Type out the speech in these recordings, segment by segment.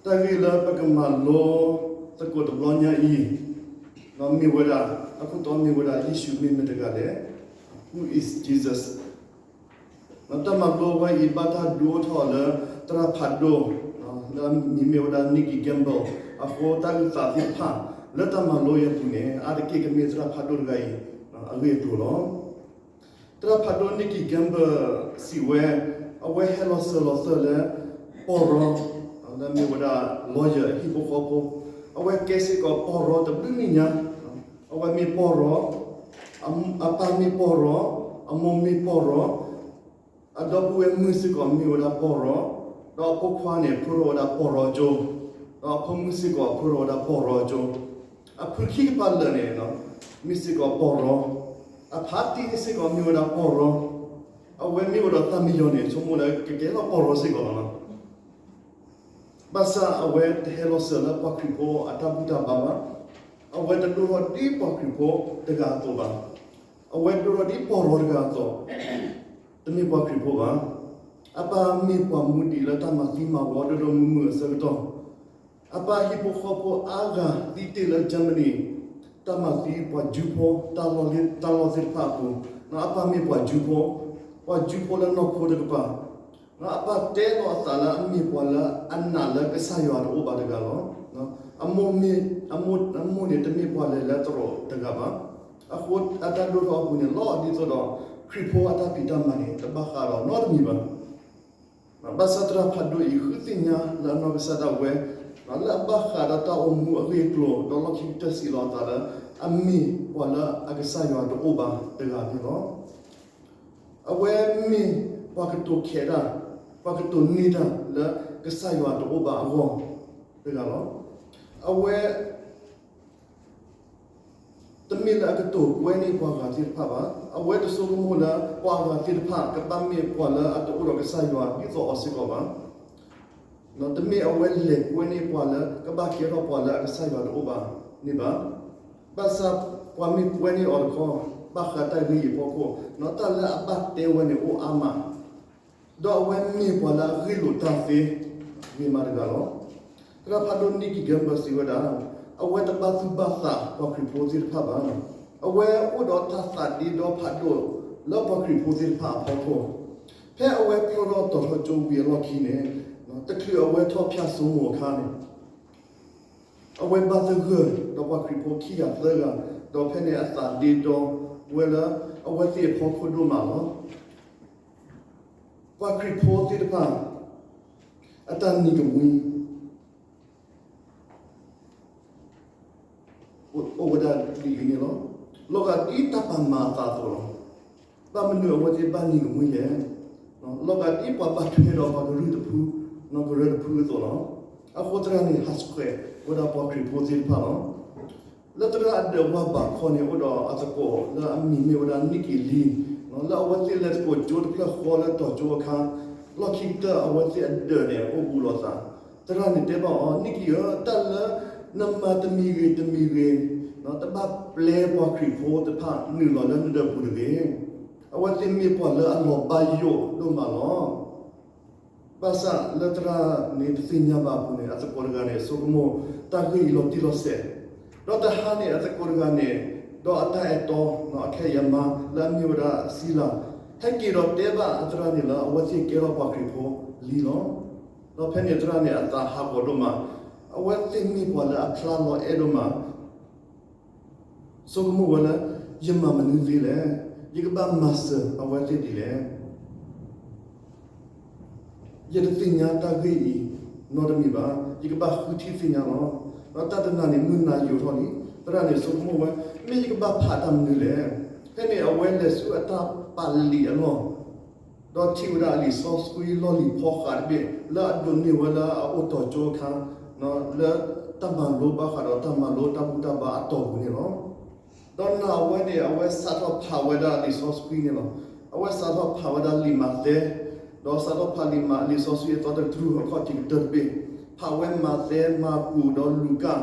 တၢ်ဂ့ၢ်လၢပကမၤလိသကိးတဘျီညါအံၤ မ့ၢ်ဝဲဒၣ်, အခိၣ်တီမ့ၢ်ဝဲဒၣ် ယ့ၣ်ၡူးမ့ၢ်မတၤတဂၤလဲၣ်, Who is Jesus? တၢ်မၤလိဝဲအံၤ ဘၣ်တၢ်ဒုးအိၣ်ထီၣ်လၢ သရၣ်ဖးဒိၣ် လၢအမံၤမ့ၢ်ဝဲဒၣ် Nicky Gumbel အဃိ တၢ်ဂုာ်သးသ့ၣ်တဖၣ် လၢတၢ်မၤလိအံၤအပူၤန့ၣ် အါတက့ၢ်ကမ့ၢ်သရၣ်ဖးဒိၣ်တဂၤအံၤ အဂ့ၢ်အကျိၤလီၤ. သရၣ်ဖးဒိၣ် Nicky Gumbel စံးဝဲ, အဝဲဟဲလီၤစၢၤလီၤသွဲၣ်လၢ ပီၢ်ရီ, လၢမ့ၢ်ဝဲဒၣ် lawyer ဟံၣ်ဖိဃီဖိ, အဝဲကဲစ့ၢ်ကီးပီၢ်ရီတဘျုးနံၣ်ညါ, အဝဲမ့ၢ်ပီၢ်ရီ, အပၢ်မ့ၢ်ပီၢ်ရီ, အမိၢ်မ့ၢ်ပီၢ်ရီ, အဒီပုၢ်ဝဲၢ်မုၣ်စ့ၢ်ကီးမ့ၢ်ဝဲဒၣ်ပီၢ်ရီ, ဒီးအဖိခွါန့ၣ် ဖျိထီၣ်ဝဲဒၣ်ပီၢ်ရီကၠိ, ဒီးအဖိမုၣ်စ့ၢ်ကီးဖျိထီၣ်ဝဲဒၣ်ပီၢ်ရီကၠိ, အဖုခံကပၤလၢာ်န့ၣ် မ့ၢ်စ့ၢ်ကီးပီၢ်ရီ, အဖါတံၢ်န့ၣ်စ့ၢ်ကီးမ့ၢ်ဝဲဒၣ်ပီၢ်ရီ, အဝဲမ့ၢ်အိၣ်ဒီးသးမံယီၤန့ၣ် ဆိကမိၣ်လၢကကဲထီၣ်ပီၢ်ရီစ့ၢ်ကီးလီၤ. ဘၣ်ဆၣ်အဝဲတဟဲလီၤစၢၤလၢပှၤခရံာ်ဖိအတၢ်ဘူၣ်တၢ်ဘါဘၣ်. အဝဲတဒိၣ်ထီၣ်ဒ်ပှၤခရံာ်ဖိတဂၤအသိးဘၣ်. အဝဲဒိၣ်ထီၣ်ဒ်ပီၢ်ရီတဂၤအသိး, တမ့ၢ်ပှၤခရံာ်ဖိဘၣ်. အပၢ်မ့ၢ်ပှၤမူဒံးလၢတၢ်မၤသံမၤဝီဒိၣ်ဒိၣ်မုၢ်မုၢ်အဆၢကတီၢ်, အပၢ်ဟံၣ်ဖိဃီဖိအါဂၤသံတ့ၢ်လၢ Germany, တၢ်မၤသံပှၤကၠူဖိ တၢ်လီၢ်သ့ၣ်တဖၣ်အပူၤ, အပၢ်မ့ၢ်ပှၤကၠူဖိ, ပှၤကၠူဖိလၢနီၢ်ခိတကပၤ, အပၢ်တဲလီၤအသးလၢအမ့ၢ်ပှၤလၢအနာ်လၢကစၢ်ယွၤတအိၣ်ဘၣ်တဂၤလီၤ. အမိၢ်မ့ၢ်, အမိၢ်န့ၣ်တမ့ၢ်ပှၤလဲၤလၢသရိာ်တဂၤဘၣ်. အဃိအတၢ်ဒိၣ်ထီၣ်အပူၤန့ၣ် လီၤဒ်သိးဒီး ခရံာ်ဖိအတၢ်ဖံးတၢ်မၤန့ၣ် တဘၣ်ဃးဒီးနီတမံၤဘၣ်. ဘၣ်ဆၣ်သရၣ်ဖးဒိၣ်အံၤ ဃုသ့ၣ်ညါလၢအနီၢ်ကစၢ်ဒၣ်ဝဲ လၢအဘၣ်ဃးဒီးတၢ်အိၣ်မူအဂ့ၢ်အကျိၤ ဒီးလီၢ်ခံကတၢၢ်စံးလီၤအသးလၢ အမ့ၢ်ပှၤလၢအကစၢ်ယွၤတအိၣ်ဘၣ်တဂၤန့ၣ်လီၤ. အဝဲမ့ၢ်ပှၤကတိၤခဲးတၢ်, ပှၤကတိၤန့ၢ်တၢ်လၢကစၢ်ယွၤတအိၣ်ဘၣ်အဂီၢ်တဂၤလီၤ. အဝဲ တမ့ၢ်လၢအကတိၤကွဲန့ၢ်ပှၤဂၤသ့ၣ်တဖၣ်ဘၣ်. အဝဲတဆိကမိၣ်လၢပှၤဂၤသ့ၣ်တဖၣ်ကဘၣ်မ့ၢ်ပှၤလၢအတအိၣ်ဒီးကစၢ်ယွၤဒ်သိးအီၤစ့ၢ်ကီးဘၣ်. တမ့ၢ်အဝဲလဲၤကွဲန့ၢ်ပှၤလၢကဘၣ်ကဲထီၣ်ပှၤလၢအကစၢ်ယွၤတအိၣ်ဘၣ်န့ၣ်ဘၣ်. ဘၣ်ဆၣ်ပှၤမ့ၢ်ကွဲန့ၢ်အီၤတခီ ဘၣ်ဃးတၢ်ဂ့ၢ်အံၤအဖီခိၣ်, တၢ်လၢအဘၣ်တဲဝဲန့ၣ်အိၣ်အါမး ဒီးအဝဲမ့ၢ်ပှၤလၢအဂ့ၢ်လိာ်တၢ်သ့ ဂ့ၤမးတဂၤလီၤ. သရၣ်ဖးဒိၣ် Nicky Gumbel စံးဝဲဒၣ်, အဝဲတဘၣ်သူၣ်ဘၣ်သးပှၤခရံာ်ဖိသ့ၣ်တဖၣ်ဘၣ်. အဝဲအိၣ်ဒီးတၢ်သးဒ့ဒီဖးဒိၣ်လၢပှၤခရံာ်ဖိသ့ၣ်တဖၣ်အဖီခိၣ်, ဖဲအဝဲဖျိထီၣ်တီၤထီၣ်ကၠိဝံၤအလီၢ်ခံန့ၣ်, တချုးအဝဲထီၣ်ဖၠၣ်စိမိၤအခါန့ၣ် အဝဲဘၣ်သဂၢၢ်ဒီးပှၤခရံာ်ဖိခံဂၤသၢဂၤ, ဒီးဖဲန့ၣ်အသးဒ့ဒီဝဲလၢအဝဲသ့ၣ်အဖီခိၣ်ဒိၣ်မးလီၤ. ပှၤခရံာ်ဖိသ့ၣ်တဖၣ် အတၢ်နံၤကမှံ အိၣ်ဝဲဒၣ်ဒ်အံၤန့ၣ်လီၤ. လီၤဂာ်ဒ်တၢ်ပာ်မၤအသးအသိးလီၤ. ဘၣ်မနုၤအဝဲသ့ၣ်ဘၣ်နံၤကမှံလဲၣ်. လီၤဂာ်ဒ်ပှၤဘၣ်ထွဲဒီးပှၤကရၢၢ်တဖု, ကရၢၢ်တဖုအသိးလီၤ. အဃိသရၣ်န့ၣ်ဟးဆှဲးဝဲဒၣ်ပှၤခရံာ်ဖိသ့ၣ်တဖၣ်လီၤ. လၢသရၣ်အဒၢးဝၢ်ဘးခီန့ၣ် အိၣ်ဒီးအသကိးလၢအမံၤမ့ၢ်ဝဲဒၣ် Nicky Lee, လၢအဝဲသ့ၣ်လဲၤသကိးကၠိတဖျၢၣ်ဃီလၢတီၤကၠိအခါ, လီၢ်ခံကတၢၢ်အဝဲသ့ၣ်အဒၢးန့ၣ် အိၣ်ဘူးလိာ်သး. သရၣ်န့ၣ်တဲဘၣ်အီၤ, Nicky ဧၢ, တၢ်လၢနမၤတမံၤဂ့ၤတမံၤဂ့ၤ, တဘၣ်ပျဲပှၤခရံာ်ဖိတဖၣ်နုာ်လီၤလၢနဒၢးပူၤတဂ့ၤ. အဝဲသ့ၣ်မ့ၢ်ပှၤလၢအလီၤဘၣ်ယိၣ်ဒိၣ်မးလီၤ. ဘၣ်ဆၣ်လၢသရၣ်န့ၣ်တသ့ၣ်ညါဘၣ်အပူၤန့ၣ် အသကိးတဂၤန့ၣ် ဆိကမိၣ်တၢ်ဂ့ၢ်အံၤလီၤတံၢ်လီၤဆဲး, ဒီးတဟါန့ၣ်အသကိးတဂၤန့ၣ် ဒီးအတၢ်အဲၣ်တီ အခဲအံၤအမါလၢအမ့ၢ်ဝဲဒၣ်စံလၤ ဟဲက့ၤဒီးတဲဘၣ်အသရၣ်န့ၣ်လၢအဝဲသ့ၣ်ကဲထီၣ်ပှၤခရံာ်ဖိလံလီၤ. ဒီးဖဲန့ၣ်သရၣ်န့ၣ်အသးဟးဂီၤဒိၣ်မး, အဝဲသ့ၣ်မ့ၢ်ပှၤလၢအဖျါလီၤအဲၣ်ဒိၣ်မး ဆိကမိၣ်ဝဲလၢ ယမၤမနုၤသ့လဲၣ်. ယကဘၣ်မၤစၢၤအဝဲသ့ၣ်ဒ်လဲၣ်. ယတသ့ၣ်ညါတၢ်ဂ့ၢ်အံၤနီတမံၤဘၣ်. ယကဘၣ်ဃုထံၣ်သ့ၣ်ညါလီၤ. ဒီးတၢ်တနၤန့ၣ် မုၢ်နၤယိာ်ထီၣ်လံ. သရၣ်န့ၣ်ဆိကမိၣ်ဝဲ, မ့ၢ်ယကဘၣ်ဖးတၢ်မနုၤလဲၣ်. ဖဲန့ၣ်အဝဲလဲၤဆူအတၢ်ပာ်လံာ်အလီၢ် ဒီးထံၣ်ဝဲဒၣ်အလံာ်စီဆှံလီၢ်လံၤဖီဃးတဘ့ၣ် လၢအဒိးန့ၢ်ဝဲလၢအအိၣ်တီၤကၠိအခါ, လၢတၢ်မၤလိဘၣ်ဃးဒီးတၢ်မၤလိတၢ်ဘူၣ်တၢ်ဘါအတီၢ်ပူၤန့ၣ်လီၤ. ဒီးနာ်ဝဲန့ၣ် အဝဲစးထီၣ်ဖးဝဲဒၣ်လံာ်စီဆှံန့ၣ်လီၤ. အဝဲစးထီၣ်ဖးဝဲဒၣ်လံာ်မးသဲ, ဒီးစးထီၣ်ဖးလံာ်မး လံာ်စီဆှံအသီတကတြူၢ်အခီၣ်ထံးကတၢၢ်တဘ့ၣ်, ဖးဝဲမးသဲ မၢ်ကူး ဒီးလူၤကၣ်,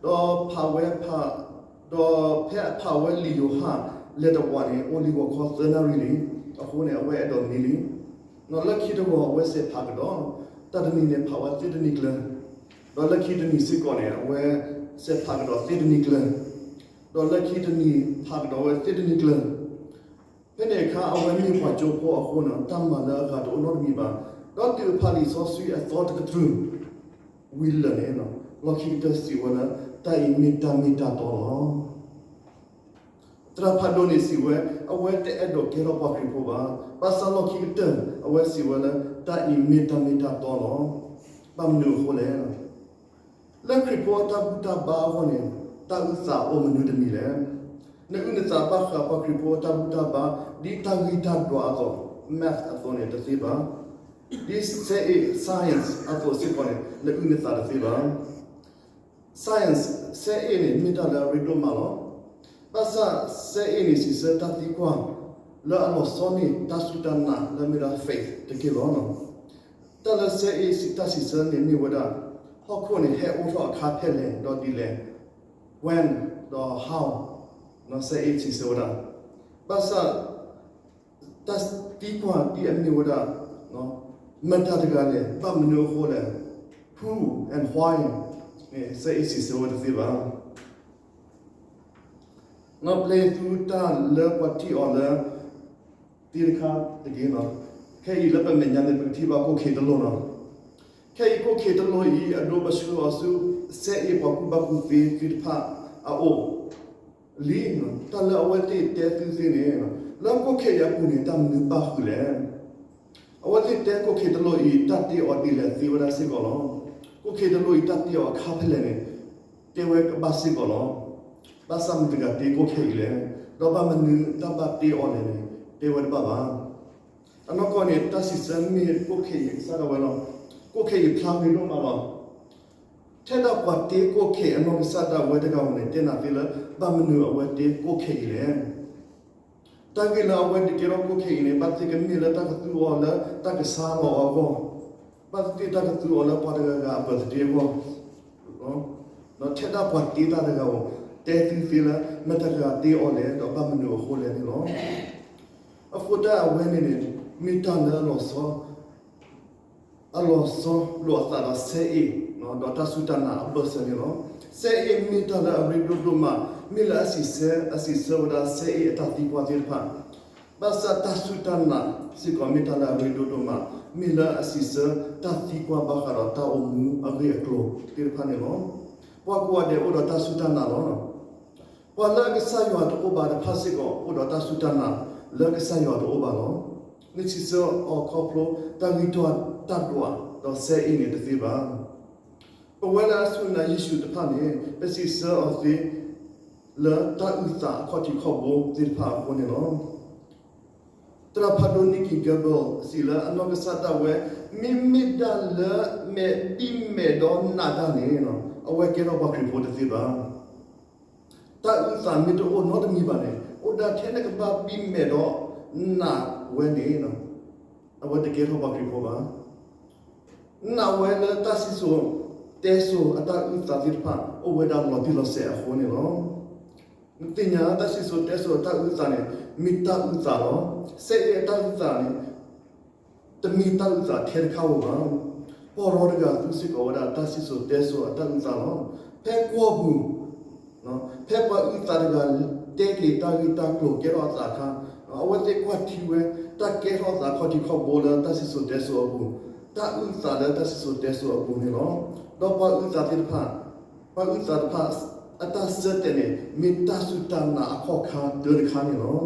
ဒီးဖးဝဲဖး ဒီးဖဲအဖးဝဲလံာ်ယိၤဟၣ်လဲၤတဝးန့ၣ် အိၣ်လံဂီၤခီသၢနၣ်ရံၣ်လံ. အဃိန့ၣ် အဝဲအဲၣ်ဒိးနံၤလံ. လၢခံတဂီၤအဝဲစဲးဖးကဒီး, တၢ်တနံၤန့ၣ်ဖးဝဲသ့ၣ်တနံၤကျၢၤ, ဒီးလၢခံတနံၤစ့ၢ်ကီးန့ၣ် အဝဲစဲးဖးကဒီးသ့တနံၤကျၢၤ, ဒီးလၢခံတနံၤဖးကဒီးဝဲသ့တနံၤကျၢၤ, ဖဲန့ၣ်အခါ အဝဲမ့ၢ်ပှၤကၠိဖိအဃိန့ၣ် တၢ်မၤလၢအဂၤတအိၣ်နီတမံၤဘၣ်. ဒီးတုၤအဖးလံာ်စီဆှံအသီတကတြူၢ် ဝံၤလၢာ်န့ၣ် လီၢ်ခံကတၢၢ်စံးဝဲလၢ တၢ်အံၤမ့ၢ်တၢ်မ့ၢ်တၢ်တီလီၤ. သရၣ်ဖးဒိၣ်န့ၣ်စံးဝဲ အဝဲတအဲၣ်ဒိးကဲထီၣ်ပှၤခရံာ်ဖိဘၣ်. ဘၣ်ဆၣ်လီၢ်ခံကတၢၢ် အဝဲစံးဝဲလၢ တၢ်အံၤမ့ၢ်တၢ်မ့ၢ်တၢ်တီလီၤ. ဘၣ်မနုၤအဃိလဲၣ်. လၢခရံာ်ဖိအတၢ်ဘူၣ်တၢ်ဘါအဂီၢ်န့ၣ် တၢ်အုၣ်သးအိၣ်မနုၤတမံၤလဲၣ်. နအုၣ်နသးဘၣ်ဃးပှၤခရံာ်ဖိအတၢ်ဘူၣ်တၢ်ဘါ ဒ်တၢ်ဂံၢ်တၢ်ဒွးအသိး math အသိးန့ၣ်တသ့ဘၣ်. ဒ်စဲအ့ၣ် science အသိးစ့ၢ်ကီးန့ၣ် နအုၣ်နသးတသ့ဘၣ်. Science စဲအ့ၣ်န့ၣ် မ့ၢ်တၢ်လၢအရ့ဒိၣ်မးလီၤ. ဘၣ်ဆၣ်စဲအ့ၣ်န့ၣ် စံးဆၢတၢ်သံကွၢ်လၢအလီၤဆီန့ၢ်တၢ်စူၢ်တၢ်နာ်လၢအမ့ၢ်ဒၣ် faith တက့ၢ်လီၤ. တၢ်လၢစဲအ့ၣ်တၢ်စံးဆၢန့ၣ်မ့ၢ်ဝဲဒၣ် ဟီၣ်ခိၣ်န့ၣ်ဟဲအိၣ်ထီၣ်အခါဖဲလဲၣ်ဒီးဒ်လဲၣ်, when ဒီး how စဲအ့ၣ်စံးဆၢဝဲဒၣ်. ဘၣ်ဆၣ် တၢ်သံကွၢ်ဒ်အမ့ၢ်ဝဲဒၣ် မတၤတဂၤလဲၣ်, ဘၣ်မနုၤအဃိလဲၣ်, who and why န့ၣ် စဲအ့ၣ်စံးဆၢဝဲတသ့ဘၣ်. ပျဲသုတၢ်လၢပှၤတ့အီၤလၢ သ့တခါတက့ၢ်. ခဲအံၤလၢပမဲာ်ညါန့ၣ် ပကထံၣ်ဘၣ်ကိၣ်ခ့တလိၣ်လီၤ. ခဲအံၤကိၣ်ခ့တလိၣ်အံၤ အဒိပဆှၢအီၤဆူ စဲအ့ၣ်ပှၤကူၣ်ဘၣ်ကူၣ်သ့သ့ၣ်တဖၣ်အအိၣ်လံ. တၢ်လၢအဝဲသ့ၣ်တဲသုသ့န့ၣ် လၢကိၣ်ခ့အံၤအပူၤန့ၣ် တၢ်မနုၤဘၣ်ဃုာ်လဲၣ်. အဝဲသ့ၣ်တဲကိၣ်ခ့တလိၣ်အံၤ တၢ်တ့အီၤဒ်လဲၣ်သ့ဝဲဒၣ်စ့ၢ်ကီးလီၤ. ကိၣ်ခ့တလိၣ်အံၤ တၢ်တ့အီၤအခါဖဲလဲၣ်န့ၣ် တဲဝဲကဘၣ်စ့ၢ်ကီးလီၤ. ဘၣ်ဆၣ်မတၤတဂၤတ့ကိၣ်ခ့အံၤလဲၣ်, ဒီးဘၣ်မနုၤတၢ်ဘၣ်တ့အီၤလဲၣ်န့ၣ် တဲဝဲတဘၣ်ဘၣ်. အနီၢ်ကီၢ်န့ၣ် တၢ်စံးဆၢမ့ၢ်ကိၣ်ခ့အံၤကစၢ်ဒၣ်ဝဲလီၤ. ကိၣ်ခ့အံၤဖျါဂ့ၤဒိၣ်မးလီၤ. ထဲဒၣ်ပှၤတ့ကိၣ်ခ့အနီၢ်ကစၢ်ဒၣ်ဝဲတဂၤဧိၤန့ၣ် တဲနၤသ့လၢ ဘၣ်မနုၤအဝဲတ့ကိၣ်ခ့အံၤလဲၣ်. တၢ်ဂ့ၢ်လၢအဝဲဒုးကဲထီၣ်ကိၣ်ခ့အံၤန့ၣ် ဘၣ်သ့ၣ်ကမ့ၢ်လၢတၢ်ကသူအီၤလၢတၢ်ကဆါလီၤအဂီၢ်, ဘၣ်သ့ၣ်တၢ်ကသူအီၤလၢပှၤတဂၤဂၤအ birthday အဂီၢ်, ဒီးထဲဒၣ်ပှၤတ့တၢ်တဂၤဧိၤ တဲသုသ့လၢ မတၤတဂၤတ့အီၤလဲၣ် ဒီးဘၣ်မနုၤအဃိလဲၣ်န့ၣ်လီၤ. အဃိတၢ်အဝဲန့ၣ်န့ၣ် မ့ၢ်တၢ်လၢအလီၤဆီ အလီၤဆီလိာ်အသးဒီးစဲအ့ၣ် ဒီးတၢ်စူၢ်တၢ်နာ်အဘၢၣ်စၢၤန့ၣ်လီၤ. စဲအ့ၣ်မ့ၢ်တၢ်လၢအရ့ဒိၣ်ဒိၣ်မး, မ့ၢ်လၢအစံးဆၢ, အစံးဆၢဝဲဒၣ်စဲအ့ၣ်အတၢ်သံကွၢ်သ့ၣ်တဖၣ်, ဘၣ်ဆၣ်တၢ်စူၢ်တၢ်နာ်စ့ၢ်ကီးမ့ၢ်တၢ်လၢအရ့ဒိၣ်ဒိၣ်မး, မ့ၢ်လၢအစံးဆၢတၢ်သံကွၢ်ဘၣ်ဃးဒီးတၢ်အိၣ်မူအဂ့ၢ်အကျိၤသ့ၣ်တဖၣ်န့ၣ်လီၤ. ပှၤကိးဂၤဒဲးအိၣ်ဒီးတၢ်စူၢ်တၢ်နာ်လီၤ. ပှၤလၢအကစၢ်ယွၤတအိၣ်ဘၣ်တဖၣ်စ့ၢ်ကီး အိၣ်ဒီးတၢ်စူၢ်တၢ်နာ်လၢကစၢ်ယွၤတအိၣ်ဘၣ်လီၤ. နစံးဆၢအီၤခီဖျိတၢ်ဂံၢ်တၢ်ဘါဒီးစဲအ့ၣ်န့ၣ်တသ့ဘၣ်. ပဝဲလၢအစူၢ်နာ်ယ့ၣ်ၡူးတဖၣ်န့ၣ် ပစံးဆၢအီၤသ့ လၢတၢ်အုၣ်သးအခီၣ်ထံးခီၣ်ဘိသ့ၣ်တဖၣ်အဃိန့ၣ်လီၤ. သရၣ်ဖးဒိၣ် Nicky Gumbel စံးလၢအနီၢ်ကစၢ်ဒၣ်ဝဲ မ့မ့ၢ်ဒၣ်လၢမဲာ်ဘံၣ်မဲာ်ဒီးနးတၢ်န့ၣ် အဝဲကဲထီၣ်ပှၤခရံာ်ဖိတသ့ဘၣ်. တၢ်အုၣ်သးမ့ၢ်တအိၣ်နီတမံၤဘၣ်န့ၣ် အိၣ်ဒၣ်ထဲနကဘၣ်ဘံၣ်မဲာ်ဒီးနးဝဲန့ၣ် အဝဲတကဲထီၣ်ပှၤခရံာ်ဖိဘၣ်. နးဝဲလၢတၢ်စံၣ်စိၤတဲစိၤအတၢ်အုၣ်သးသ့ၣ်တဖၣ် အိၣ်ဝဲဒၣ်လီၤတံၢ်လီၤဆဲးအဃိန့ၣ်လီၤ. နသ့ၣ်ညါတၢ်စံၣ်စိၤတဲစိၤအတၢ်အုၣ်သးန့ၣ် မ့ၢ်တၢ်အုၣ်သးလီၤ. စဲအ့ၣ်အတၢ်အုၣ်သးန့ၣ် တမ့ၢ်တၢ်အုၣ်သးထဲတခါဧိၤဘၣ်. ပီၢ်ရီတဂၤသူစ့ၢ်ကီးဝဲဒၣ်တၢ်စံၣ်စိၤတဲစိၤအတၢ်အုၣ်သးလီၤ. ဖဲကွီၢ်ပူၤ ဖဲပှၤအုၣ်သးတဂၤတဲက့ၤတၢ်ဂ့ၢ်တၢ်ကျိၤကဲထီၣ်အသးအခါ, အဝဲသ့ၣ်ကွၢ်ထံဝဲ တၢ်ကဲထီၣ်အသးခီၣ်ထံးခီၣ်ဘိလၢတၢ်စံၣ်စိၤတဲစိၤအပူၤ, တၢ်အုၣ်သးလၢတၢ်စံၣ်စိၤတဲစိၤအပူၤန့ၣ်လီၤ. ဒီးပှၤအုၣ်သးသ့ၣ်တဖၣ်, ပှၤအုၣ်သးတဖၣ် အတၢ်ဆၢတဲာ်န့ၣ် မ့ၢ်တၢ်စူၢ်တၢ်နာ်အခီၣ်ခါတၢတခါန့ၣ်လီၤ.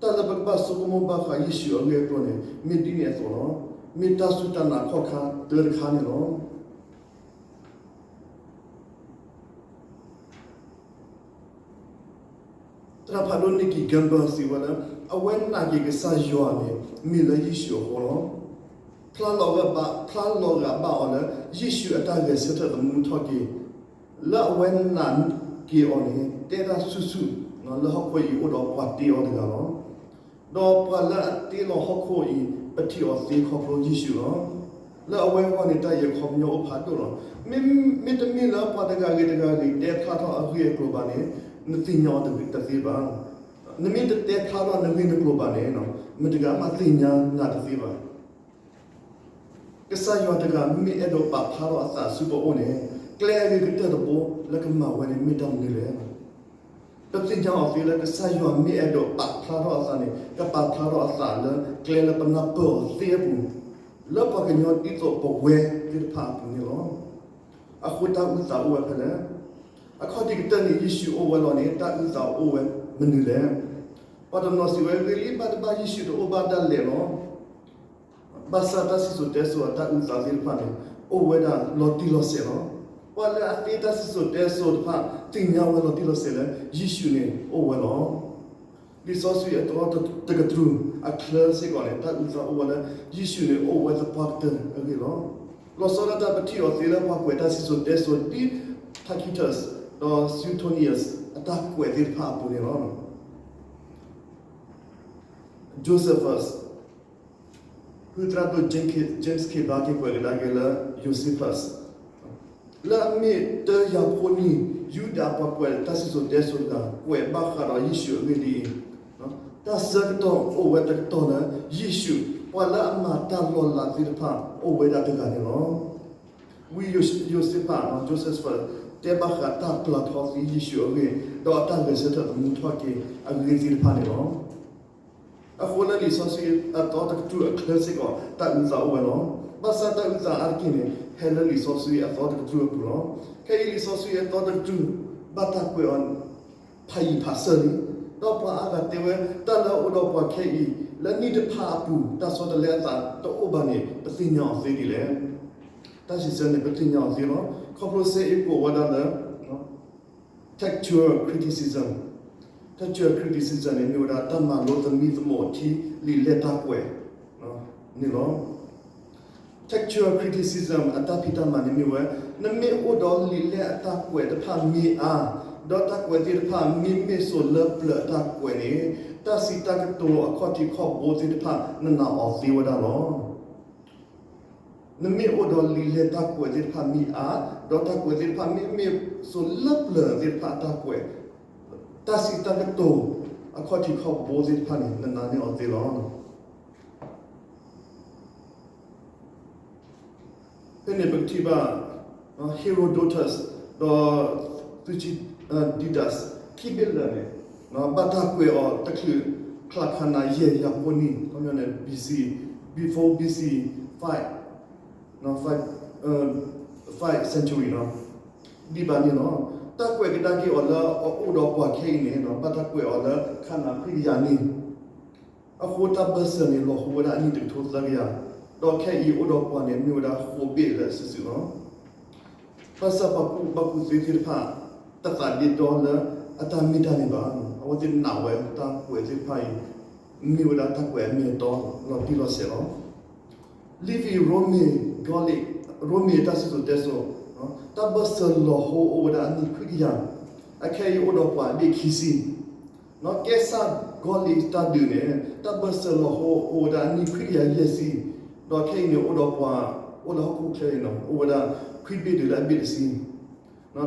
တၢ်လၢပကဘၣ်ဆိကမိၣ်ဘၣ်ဃးယ့ၣ်ၡူးအဂ့ၢ်အကျိၤန့ၣ် မ့ၢ်ဒ်န့ၣ်အသိးလီၤ. မ့ၢ်တၢ်စူၢ်တၢ်နာ်အခီၣ်ခါတၢတခါန့ၣ်လီၤ. သရၣ်ဖးဒိၣ် Nicky Gumbel စံးဝဲလၢ အဝဲနာ်က့ၤကစၢ်ယွၤန့ၣ် မ့ၢ်လၢယ့ၣ်ၡူးအဃိလီၤ. ဖျါလီၤဂာ်ဘၣ်, ဖျါလီၤဂာ်ဘၣ်အီၤလၢ ယ့ၣ်ၡူးအတၢ်ဂဲၤဆၢထၢၣ်သမူထီၣ်က့ၤ, လၢအဝဲနာ်က့ၤအီၤန့ၣ် တဲဒၣ်ဆူၣ်ဆူၣ် လၢဟီၣ်ခိၣ်အံၤအိၣ်ဒီးပှၤတ့အီၤတဂၤလီၤ. ဒီးပှၤလၢအတ့လီၤဟီၣ်ခိၣ်အံၤ ပထံၣ်အီၤသ့ခီဖျိယ့ၣ်ၡူးလီၤ. လၢအဝဲအဂီၢ်န့ၣ် တၢ်အံၤအခီပညီအိၣ်ဖးဒိၣ်လီၤ. မ့, မ့တမ့ၢ်လၢပှၤတဂၤဂ့ၤတဂၤဂ့ၤ တဲဖျါထီၣ်အဂ့ၢ်အကျိၤဘၣ်န့ၣ် နသ့ၣ်ညါအီၤတသ့ဘၣ်. နမ့ၢ်တတဲဖျါထီၣ်နဂ့ၢ်နကျိၤဘၣ်န့ၣ် မတဂၤမးသ့ၣ်ညါနၤတသ့ဘၣ်. ကစၢ်ယွၤတဂၤမ့ၢ်အဲၣ်ဒိးပာ်ဖျါထီၣ်အသးဆူပအိၣ်န့ၣ်, ကျဲအဂ့ၤကတၢၢ်တဘိလၢကမၤဝဲန့ၣ်မ့ၢ်တၢ်မနုၤလဲၣ်. ပသ့ၣ်ညါအီၤသ့လၢကစၢ်ယွၤမ့ၢ်အဲၣ်ဒိးပာ်ဖျါထီၣ်အသးန့ၣ် ကပာ်ဖျါထီၣ်အသးလၢကျဲလၢပနၢ်ပၢၢ်အီၤသ့အပူၤ, လၢပှၤကညီဒ်သိးပဝဲသ့ၣ်တဖၣ်အပူၤန့ၣ်လီၤ. အဃိတၢ်အုၣ်သးအိၣ်ဝဲဖဲလဲၣ်. အခီၣ်ထံးကတၢၢ်န့ၣ် ယ့ၣ်ၡူးအိၣ်ဝဲလီၤန့ၣ် တၢ်အုၣ်သးအိၣ်ဝဲမနုၤလဲၣ်. ပှၤတနီၤစံးဝဲ ဂ့ၤလံဘၣ်တဘၣ် ယ့ၣ်ၡူးတအိၣ်ဘၣ်ဒၣ်လဲာ်လီၤ. ဘၣ်ဆၣ်တၢ်စံၣ်စိၤတဲစိၤအတၢ်အုၣ်သးသ့ၣ်တဖၣ်န့ၣ် အိၣ်ဝဲဒၣ်လီၤတံၢ်လီၤဆဲးလီၤ. ပှၤလၢအသ့တၢ်စံၣ်စိၤတဲစိၤတဖၣ် သ့ၣ်ညါဝဲလီၤတံၢ်လီၤဆဲးလၢ ယ့ၣ်ၡူးန့ၣ်အိၣ်ဝဲလီၤ. လံာ်စီဆှံအသီတကတြူၢ်အချၢစ့ၢ်ကီးန့ၣ် တၢ်အုၣ်သးအိၣ်ဝဲလၢ ယ့ၣ်ၡူးန့ၣ်အိၣ်ဝဲသပှၢ်ကတၢၢ်အဂ့ၢ်လီၤ. လီၤဆီဒၣ်တၢ် ပထံၣ်အီၤသ့လၢပှၤကွဲးတၢ်စံၣ်စိၤတဲစိၤဒ် Tacitus ဒီး Suetonius အတၢ်ကွဲးသ့ၣ်တဖၣ်အပူၤန့ၣ်လီၤ. Josephus, ဖုသရၣ်ဒိၣ် James K James K Barker ကွဲးကဒါက့ၤလၢ Josephus လၢအမ့ၢ်တၢယၤဖိနံၣ် ယူဒၤပှၤကွဲးတၢ်စံၣ်စိၤတဲစိၤတဂၤ ကွဲးဘၣ်ဃးဒီးယ့ၣ်ၡူးအဂ့ၢ်ဒ်အံၤ, တၢ်ဆၢကတီၢ်အိၣ်ဝဲတကတီၢ်လၢ ယ့ၣ်ၡူး ပှၤလၢအမၤတၢ်လီၤလးသ့ၣ်တဖၣ် အိၣ်ဝဲဒၣ်တဂၤန့ၣ်လီၤ. ဝံယိၤစ့ဖး Josephus တဲဘၣ်ဃးတၢ်ပျၢ်ထီသံယ့ၣ်ၡူးအဂ့ၢ်, ဒီးတၢ်ဂဲၤဆၢထၢၣ်သမူထီၣ်က့ၤအဂ့ၢ်သ့ၣ်တဖၣ်န့ၣ်လီၤ. အဃိလၢလံာ်စီဆှံအသီတကတြူၢ်အချၢစ့ၢ်ကီး တၢ်အုၣ်သးအိၣ်ဝဲလီၤ. ဘၣ်ဆၣ်တၢ်အုၣ်သးအါတက့ၢ်န့ၣ် ဟဲလၢလံာ်စီဆှံအသီတကတြူၢ်အပူၤလီၤ. ခဲအံၤလံာ်စီဆှံအသီတကတြူၢ် ဘၣ်တၢ်ကွဲးအီၤ ဖးယံာ်ဖးစၢၢ်လံ. ဒီးပှၤအါဂၤတဲဝဲ တၢ်လၢအအိၣ်ဒီးပှၤခဲအံၤ လၢနံၣ်တဖၣ်အပူၤ တၢ်ဆီတလဲအသးတအိၣ်ဘၣ်န့ၣ် ပသ့ၣ်ညါအီၤသ့ဒ်လဲၣ်. တၢ်စံးဆၢန့ၣ် ပသ့ၣ်ညါအီၤသ့လီၤ. ခီဖျိစ့အ့ၣ်ကိးဝဲဒၣ်လၢ textual criticism, textual criticism န့ၣ် မ့ၢ်ဝဲဒၣ်တၢ်မၤလိသမံသမိးထံလံာ်လဲၢ်တၢ်ကွဲးန့ၣ်လီၤ. Textual criticism အတၢ်ဖံးတၢ်မၤန့ၣ်မ့ၢ်ဝဲ နမ့ၢ်အိၣ်ဒီးလံာ်လဲၢ်အတၢ်ကွဲးတဖၣ်မ့ၢ်အါ, ဒီးတၢ်ကွဲးသ့ၣ်တဖၣ်မ့ၢ်မ့ၢ်စိၤလၢပျၢၤအတၢ်ကွဲးန့ၣ် တၢ်စံးတၢ်ကတိၤအခီၣ်ထံးခီၣ်ဘိသ့ၣ်တဖၣ် နနာ်အီၤသ့ဝဲဒၣ်လီၤ. နမ့ၢ်အိၣ်ဒီးလံာ်လဲၢ်တၢ်ကွဲးသ့ၣ်တဖၣ်မ့ၢ်အါ, ဒီးတၢ်ကွဲးသ့ၣ်တဖၣ်မ့ၢ်မ့ၢ်စိၤလၢပျၢၤသ့ၣ်တဖၣ်အတၢ်ကွဲး, တၢ်စံးတၢ်ကတိၤအခီၣ်ထံးခီၣ်ဘိသ့ၣ်တဖၣ်န့ၣ် နနာ်န့ၢ်အီၤသ့လီၤ. ဖဲန့ၣ်ပကထံၣ်ဘၣ် Herodotus ဒီး Thucydides ခံဘ့ၣ်လၢာ်န့ၣ် ဘၣ်တၢ်ကွဲးအီၤတချုး ချါခါနၤယဲၢ်ယၤဖိနံၣ် ခီပညီန့ၣ် B C, before B C five, five century ဒံးဘၣ်န့ၣ်လီၤ. တၢ်ကွဲးကဒါက့ၤအီၤလၢအအိၣ်ဒီးပှၤခဲအံၤန့ၣ် ဘၣ်တၢ်ကွဲးအီၤလၢခါနၤခွံကယၤနံၣ် အဃိတၢ်ဘၢၣ်စၢၤန့ၣ် လီၤဟိဝဲဒၣ်အနံၣ်တကထိသၢကယၤ, ဒီးခဲအံၤအိၣ်ဒီးပှၤန့ၣ် မ့ၢ်ဝဲဒၣ်ဃိးဘ့ၣ်လၢစုာ်စုာ်လီၤ. ဘၣ်ဆၣ်ပှၤကူၣ်ဘၣ်ကူၣ်သ့သ့ၣ်တဖၣ် တသးဒ့ဒီလၢအတၢ်မ့ၢ်တၢ်န့ၣ်ဘၣ်. အဝဲသ့ၣ်နာ်ဝဲတၢ်ကွဲးသ့ၣ်တဖၣ်အံၤ မ့ၢ်ဝဲဒၣ်တၢ်ကွဲးအမ့ၢ်အတီလီၤတံၢ်လီၤဆဲးလီၤ. Livy Roman Gothic, ရိမ့ၤတၢ်စံၣ်စိၤတဲစိၤ, တၢ်ဘၢၣ်စၢၤလီၤဟိအိၣ်ဝဲဒၣ်အနံၣ်ခွံကယၤ, အခဲအံၤအိၣ်ဒီးပှၤအဘ့ၣ်ခံဆံ ကဲစၢ် Gothic တၢ်ဒုးန့ၣ် တၢ်ဘၢၣ်စၢၤလီၤဟိအိၣ်ဝဲဒၣ်အနံၣ်ခွံကယၤယဲၢ်ဆံ, ဒီးခဲအံၤန့ၣ် အိၣ်ဒီးပှၤ အိၣ်လၢဟီၣ်ခိၣ်ချၢအံၤန့ၣ် အိၣ်ဝဲဒၣ်ခွံဘ့ၣ်တုၤလၢအဘ့ၣ်တဆံ,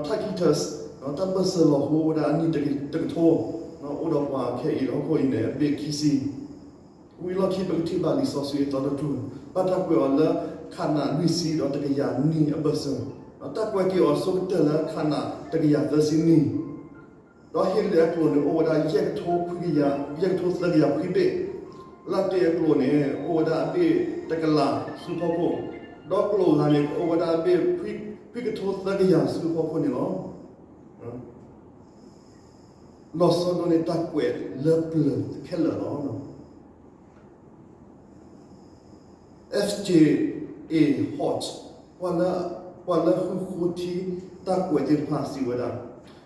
Tacitus, တၢ်ဘၢၣ်စၢၤလီၤဟိအိၣ်ဝဲဒၣ်အနံၣ်တကထိ, အိၣ်ဒီးပှၤခဲအံၤလၢဟီၣ်ခိၣ်အံၤန့ၣ် အဘ့ၣ်ခံဆံ ဝံၤလီၢ်ခံပကထံၣ်ဘၣ်လံာ်စီဆှံအသီတကတြူၢ် ဘၣ်တၢ်ကွဲးအီၤလၢခါနၤလွံၢ်ဆံဒီးတကယၤနံၣ်အဘၢၣ်စၢၤ, တၢ်ကွဲးက့ၤအီၤဆိကတၢၢ်လၢခါနၤတကယၤသၢဆံနံၣ်, ဒီးဟ့လ့ၣ်အကျိာ်န့ၣ် အိၣ်ဝဲဒၣ်ယဲၢ်ကထိခွံကယၤ, ယဲၢ်ကထိသၢကယၤခွံဘ့ၣ်, လၢတ့ၢ်အကျိာ်န့ၣ် အိၣ်ဝဲဒၣ်အဘ့ၣ်တကလးဆူဖီခိၣ်, ဒီးကျိာ်ဂၤန့ၣ် အိၣ်ဝဲဒၣ်အဘ့ၣ်ခွံကထိသၢကယၤဆူဖီခိၣ်န့ၣ်လီၤ. လီၤဆီဒၣ်တၢ်ကွဲးလၢပျၢၤခဲလၢာ်လီၤ. F J A Hodge, ပှၤလၢဃုဃိထံတၢ်ကွဲးသ့ၣ်တဖၣ် စံးဝဲဒၣ်,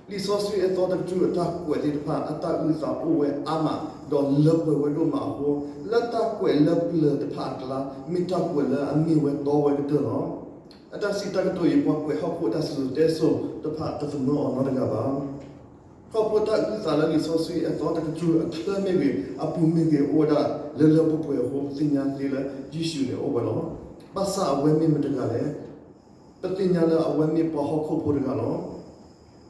လံာ်စီဆှံအသီတကတြူၢ်အတၢ်ကွဲးသ့ၣ်တဖၣ် အတၢ်အုၣ်သးအိၣ်ဝဲအါမး ဒီးလၢပှဲၤဝဲဒိၣ်မးအဃိ, လၢတၢ်ကွဲးလၢပျၢၤတဖၣ်အကျါ မ့ၢ်တၢ်ကွဲးလၢအမ့ၢ်ဝဲတီဝဲကတၢၢ်လီၤ. အတၢ်စံးတၢ်ကတိၤအံၤ ပှၤကွဲးဟီၣ်ခိၣ်အတၢ်စံၣ်စိၤတဲစိၤတဖၣ် တသမၢအီၤနီတဂၤဘၣ်. ခီဖျိတၢ်အုၣ်သးလၢလံာ်စီဆှံအသီတကတြူၢ်အချၢမ့ၢ်ဂ့ၤ, အပူၤမ့ၢ်ဂ့ၤ အိၣ်ဝဲဒၣ်လၢလၢပှဲၤပှဲၤအဃိ ပသ့ၣ်ညါသ့လၢယ့ၣ်ၡူးန့ၣ်အိၣ်ဝဲလီၤ. ဘၣ်ဆၣ်အဝဲမ့ၢ်မတၤတဂၤလဲၣ်. ပသ့ၣ်ညါလၢအဝဲမ့ၢ်ပှၤဟီၣ်ခိၣ်ဖိတဂၤလီၤ.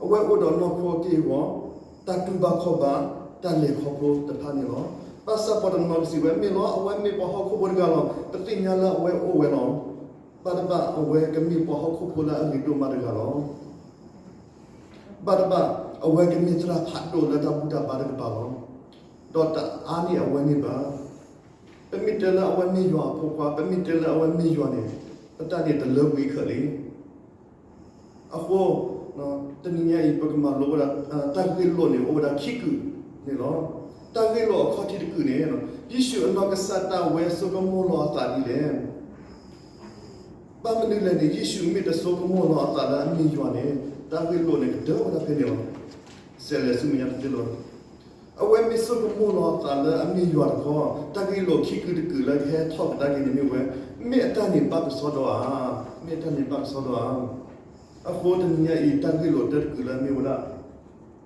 အဝဲအိၣ်ဒီးနီၢ်ခိအက့ၢ်အဂီၤ, တၢ်တူၢ်ဘၣ်ခီၣ်ဘၣ်, တၢ်လဲၤခီဖျိတဖၣ်န့ၣ်လီၤ. ဘၣ်ဆၣ်ပှၤတနီၤကစံးဝဲ မ့ၢ်လီၤ အဝဲမ့ၢ်ပှၤဟီၣ်ခိၣ်ဖိတဂၤလီၤ. ပသ့ၣ်ညါလၢအဝဲအိၣ်ဝဲလီၤ. ဘၣ်တဘၣ်အဝဲကမ့ၢ်ပှၤဟီၣ်ခိၣ်ဖိလၢအဂ့ၤဒိၣ်မးတဂၤလီၤ. ဘၣ်တဘၣ်အဝဲကမ့ၢ်သရၣ်ဖးဒိၣ်လၢတၢ်ဘူၣ်တၢ်ဘါတကပၤလီၤ. ဒီးတအါန့ၢ်အဝဲန့ၣ်ဘၣ်. ပမ့ၢ်တဲလၢအဝဲမ့ၢ်ယွၤအဖိခွါ, ပမ့ၢ်တဲလၢအဝဲမ့ၢ်ယွၤန့ၣ်, ပတၢ်န့ၣ်တလၢပှဲၤခဲလၢာ်. အဃိ, တနံၤညါအံၤ ပကမၤလိဝဲဒၣ် တၢ်ဂ့ၢ်လိာ်န့ၣ် အိၣ်ဝဲဒၣ်ခံကုာ်န့ၣ်လီၤ. တၢ်ဂ့ၢ်လိာ်အခီၣ်ထံးတကုာ်န့ၣ်, ယ့ၣ်ၡူးအနီၢ်ကစၢ်ဒၣ်ဝဲဆိကမိၣ်လီၤအသးဒ်လဲၣ်. ဘၣ်မနုၤလဲၣ်န့ၣ် ယ့ၣ်ၡူးမ့ၢ်တဆိကမိၣ်လီၤအသးလၢအမ့ၢ်ယွၤန့ၣ် တၢ်ဂ့ၢ်လိာ်န့ၣ်ကတၢၢ်ဝဲဒၣ်ဖဲန့ၣ်လီၤ. စဲးလဲၤဆူမဲာ်ညါတသ့လီၤ. အဝဲမ့ၢ်ဆိကမိၣ်လီၤအသးလၢအမ့ၢ်ယွၤတခီ, တၢ်ဂ့ၢ်လိာ်ခံကုာ်တကုာ်လၢကဟဲထီၣ်ကဒါက့ၤန့ၣ်မ့ၢ်ဝဲ, မ့ၢ်အတၢ်န့ၣ်ဘၣ်ကစီဒီဧါ, မ့ၢ်အတၢ်န့ၣ်ဘၣ်ကစီဒီဧါ. အဃိတနံၤညါအံၤ တၢ်ဂ့ၢ်လိာ်တၢတကုာ်လၢအမ့ၢ်ဝဲဒၣ်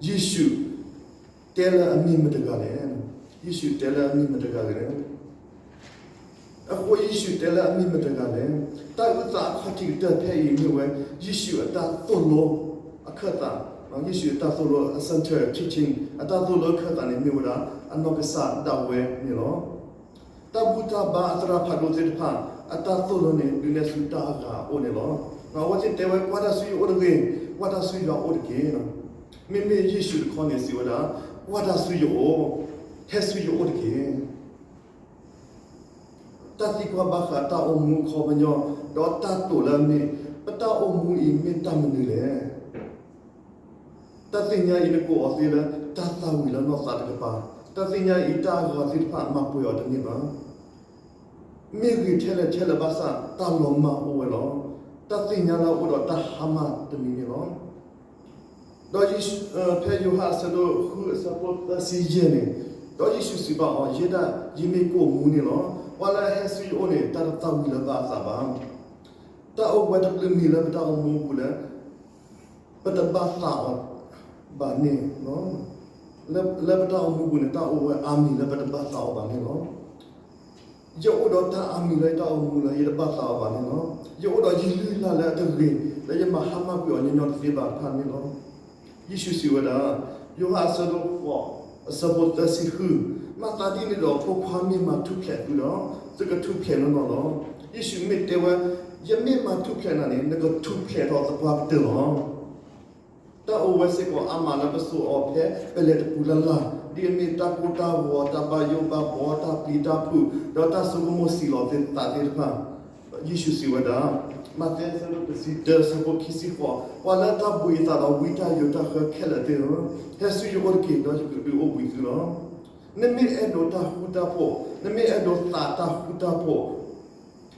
ယ့ၣ်ၡူးတဲလၢအမ့ၢ်မတၤတဂၤလဲၣ်. ယ့ၣ်ၡူးတဲလၢအမ့ၢ်မတၤတဂၤလဲၣ်. အဃိယ့ၣ်ၡူးတဲလၢအမ့ၢ်မတၤတဂၤလဲၣ်. တၢ်အုၣ်သးအခီၣ်ထံးကတၢၢ်ဖဲအံၤမ့ၢ်ဝဲ ယ့ၣ်ၡူးအတၢ်သိၣ်လိအခၢၣ်သး, ယ့ၣ်ၡူးအတၢ်သိၣ်လိ အ center teaching အတၢ်သိၣ်လိအခၢၣ်သးန့ၣ်မ့ၢ်ဝဲဒၣ် အနီၢ်ကစၢ်ဒၣ်ဝဲန့ၣ်လီၤ. တၢ်ဘူၣ်တၢ်ဘါအသရၣ်ဖးဒိၣ်သ့ၣ်တဖၣ် အတၢ်သိၣ်လိန့ၣ် ဒုးနဲၣ်ဆူတၢ်အဂၤအအိၣ်န့ၣ်လီၤ. အဝဲသ့ၣ်တဲဝဲ ကွၢ်တၢ်ဆူယအိၣ်တဂ့ၤ, ကွၢ်တၢ်ဆူယွၤအိၣ်တက့ၢ်. မ့မ့ၢ်ယ့ၣ်ၡူးတခီန့ၣ်စံးဝဲဒၣ်, ကွၢ်တၢ်ဆူယအိၣ်, ဟဲဆူယအိၣ်တက့ၢ်. တၢ်သံကွၢ်ဘၣ်ဃးတၢ်အိၣ်မူအခီပညီ, ဒီးတၢ်တိာ်လၢအမ့ၢ်, ပတၢ်အိၣ်မူအံၤမ့ၢ်တၢ်မနုၤလဲၣ်. တၢ်သ့ၣ်ညါအံၤနကိးအီၤသ့လၢ တၢ်သၣ်ဝံၤလၢနီၢ်သးတကပၤ, တၢ်သ့ၣ်ညါအံၤ တၢ်အဂၤသ့ၣ်တဖၣ်မၤပှဲၤအီၤတန့ၢ်ဘၣ်. မ့ၢ်ဂ့ၤထဲလဲၣ်ထဲလဲၣ်ဘၣ်ဆၣ် တၢ်လီၤမၢ်အိၣ်ဝဲလီၤ. တၢ်သ့ၣ်ညါလၢအအိၣ်ဒီးတၢ်ဟါမၢ်တမံၤန့ၣ်လီၤ. ဒီးဖဲယိၤဟၣ်အဆၢဒိၣ်ဃုအဆၢဖိသၢဆံယဲၢ်န့ၣ်, ဒီးယ့ၣ်ၡူးစံးဘၣ်အီၤ, ယဲဒၣ်ယမ့ၢ်ကိၣ်မူန့ၣ်လီၤ. ပှၤလၢအဟဲဆူယအိၣ်န့ၣ် တၢ်တသၣ်ဝံၤလၢၤဘၣ်အသးဘၣ်. တၢ်အိၣ်ဝဲတဘျုးမံၤလၢပတၢ်အိၣ်မူအပူၤလၢ ပတဘၣ်သးအီၤဘၣ်န့ၣ်လီၤ. လၢပတၢ်အိၣ်မူပူၤန့ၣ် တၢ်အိၣ်ဝဲအါမံၤလၢပတဘၣ်သးအီၤဘၣ်န့ၣ်လီၤ. ယအိၣ်ဒီးတၢ်အါမံၤလၢယတၢ်အိၣ်မူလၢယတဘၣ်သးအီၤဘၣ်န့ၣ်လီၤ. ယအိၣ်ဒီးယလုၢ်လၢ်လၢအတဂ့ၤ လၢယမၤဟါမၢ်ကွံာ်အီၤညီညီတသ့ဘၣ်တဖၣ်န့ၣ်လီၤ. ယ့ၣ်ၡူးစံးဝဲဒၣ်, ယိၤဟၣ်အဆၢဒိၣ်ဃိး အဆၢဖိသၢဆံဃု, မၤသးဒ်န့ၣ်ဒီး ဖိခွါမ့ၢ်မၤထူၣ်ဖျဲးသုဒီး သုကထူၣ်ဖျဲးနီၢ်နီၢ်လီၤ. ယ့ၣ်ၡူးမ့ၢ်တဲဝဲ, ယမ့ၢ်မၤထူၣ်ဖျဲးနၤန့ၣ် နကထူၣ်ဖျဲးထီၣ်သပှၢ်ကတၢၢ်လီၤ. တၢ်အိၣ်ဝဲစ့ၢ်ကီးအါမးလၢပစိာ်အီၤဖဲပလဲၤတပူၤလၢ်လၢ်, ဒ်အမ့ၢ်တၢ်ကိၢ်တၢ်ဂီၤ, တၢ်ဘၣ်ယိၣ်ဘၣ်ဘှီ, တၢ်ပျံၤတၢ်ဖုး, ဒီးတၢ်ဆိကမိၣ်စံးလီၤသးသ့ၣ်တဖၣ်, ယ့ၣ်ၡူးစံးဝဲဒၣ်, မးသဲအဆၢဒိၣ်တဆံတၢ အဆၢဖိခံဆံဃိး, ပှၤလၢတၢ်ဘှံးအသးဒီးဝံတၢ်ယိးတၢ်ဃၢခဲလၢာ်သ့ၣ်ဧၢ, ဟဲဆူယအိၣ်တက့ၢ်, ဒီးယကဒုးအိၣ်ဘှံးသုလီၤ. နမ့ၢ်အဲၣ်ဒိးတၢ်ဃူတၢ်ဖိး, နမ့ၢ်အဲၣ်ဒိးသးတၢ်ဃူတၢ်ဖိး,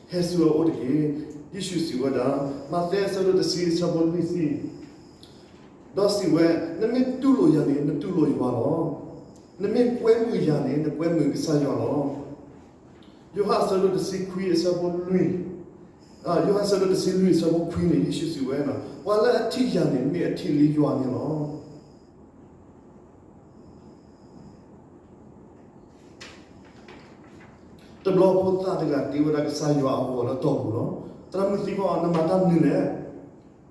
ဟဲဆူအအိၣ်တက့ၢ်. ယ့ၣ်ၡူးစံးဝဲဒၣ်, မးသဲအဆၢဒိၣ်တဆံ အဆၢဖိလွံၢ်ဆံ, ဒီးစံးဝဲ, နမ့ၢ်တူၢ်လိာ်ယၤန့ၣ် နတူၢ်လိာ်ယွၤလီၤ. နမ့ၢ်ကွဲမုာ်ယၤန့ၣ် နကွဲမုာ်ကစၢ်ယွၤလီၤ. ယိၤဟၣ်အဆၢဒိၣ်တဆံခွံအဆၢဖိလွံၢ်, ယိၤဟၣ်အဆၢဒိၣ်တဆံလွံၢ်အဆၢဖိခွံန့ၣ် ယ့ၣ်ၡူးစံးဝဲ, ပှၤလၢအထံၣ်ယၤန့ၣ် မ့ၢ်အထံၣ်လံယွၤန့ၣ်လီၤ. တဘျီဖိသၣ်တဂၤတ့ဝဲဒၣ်ကစၢ်ယွၤအဂီၤလၢတီၢ်ပူၤလီၤ. သရၣ်မုၣ်သံကွၢ်အီၤ နမၤတၢ်မနုၤလဲၣ်.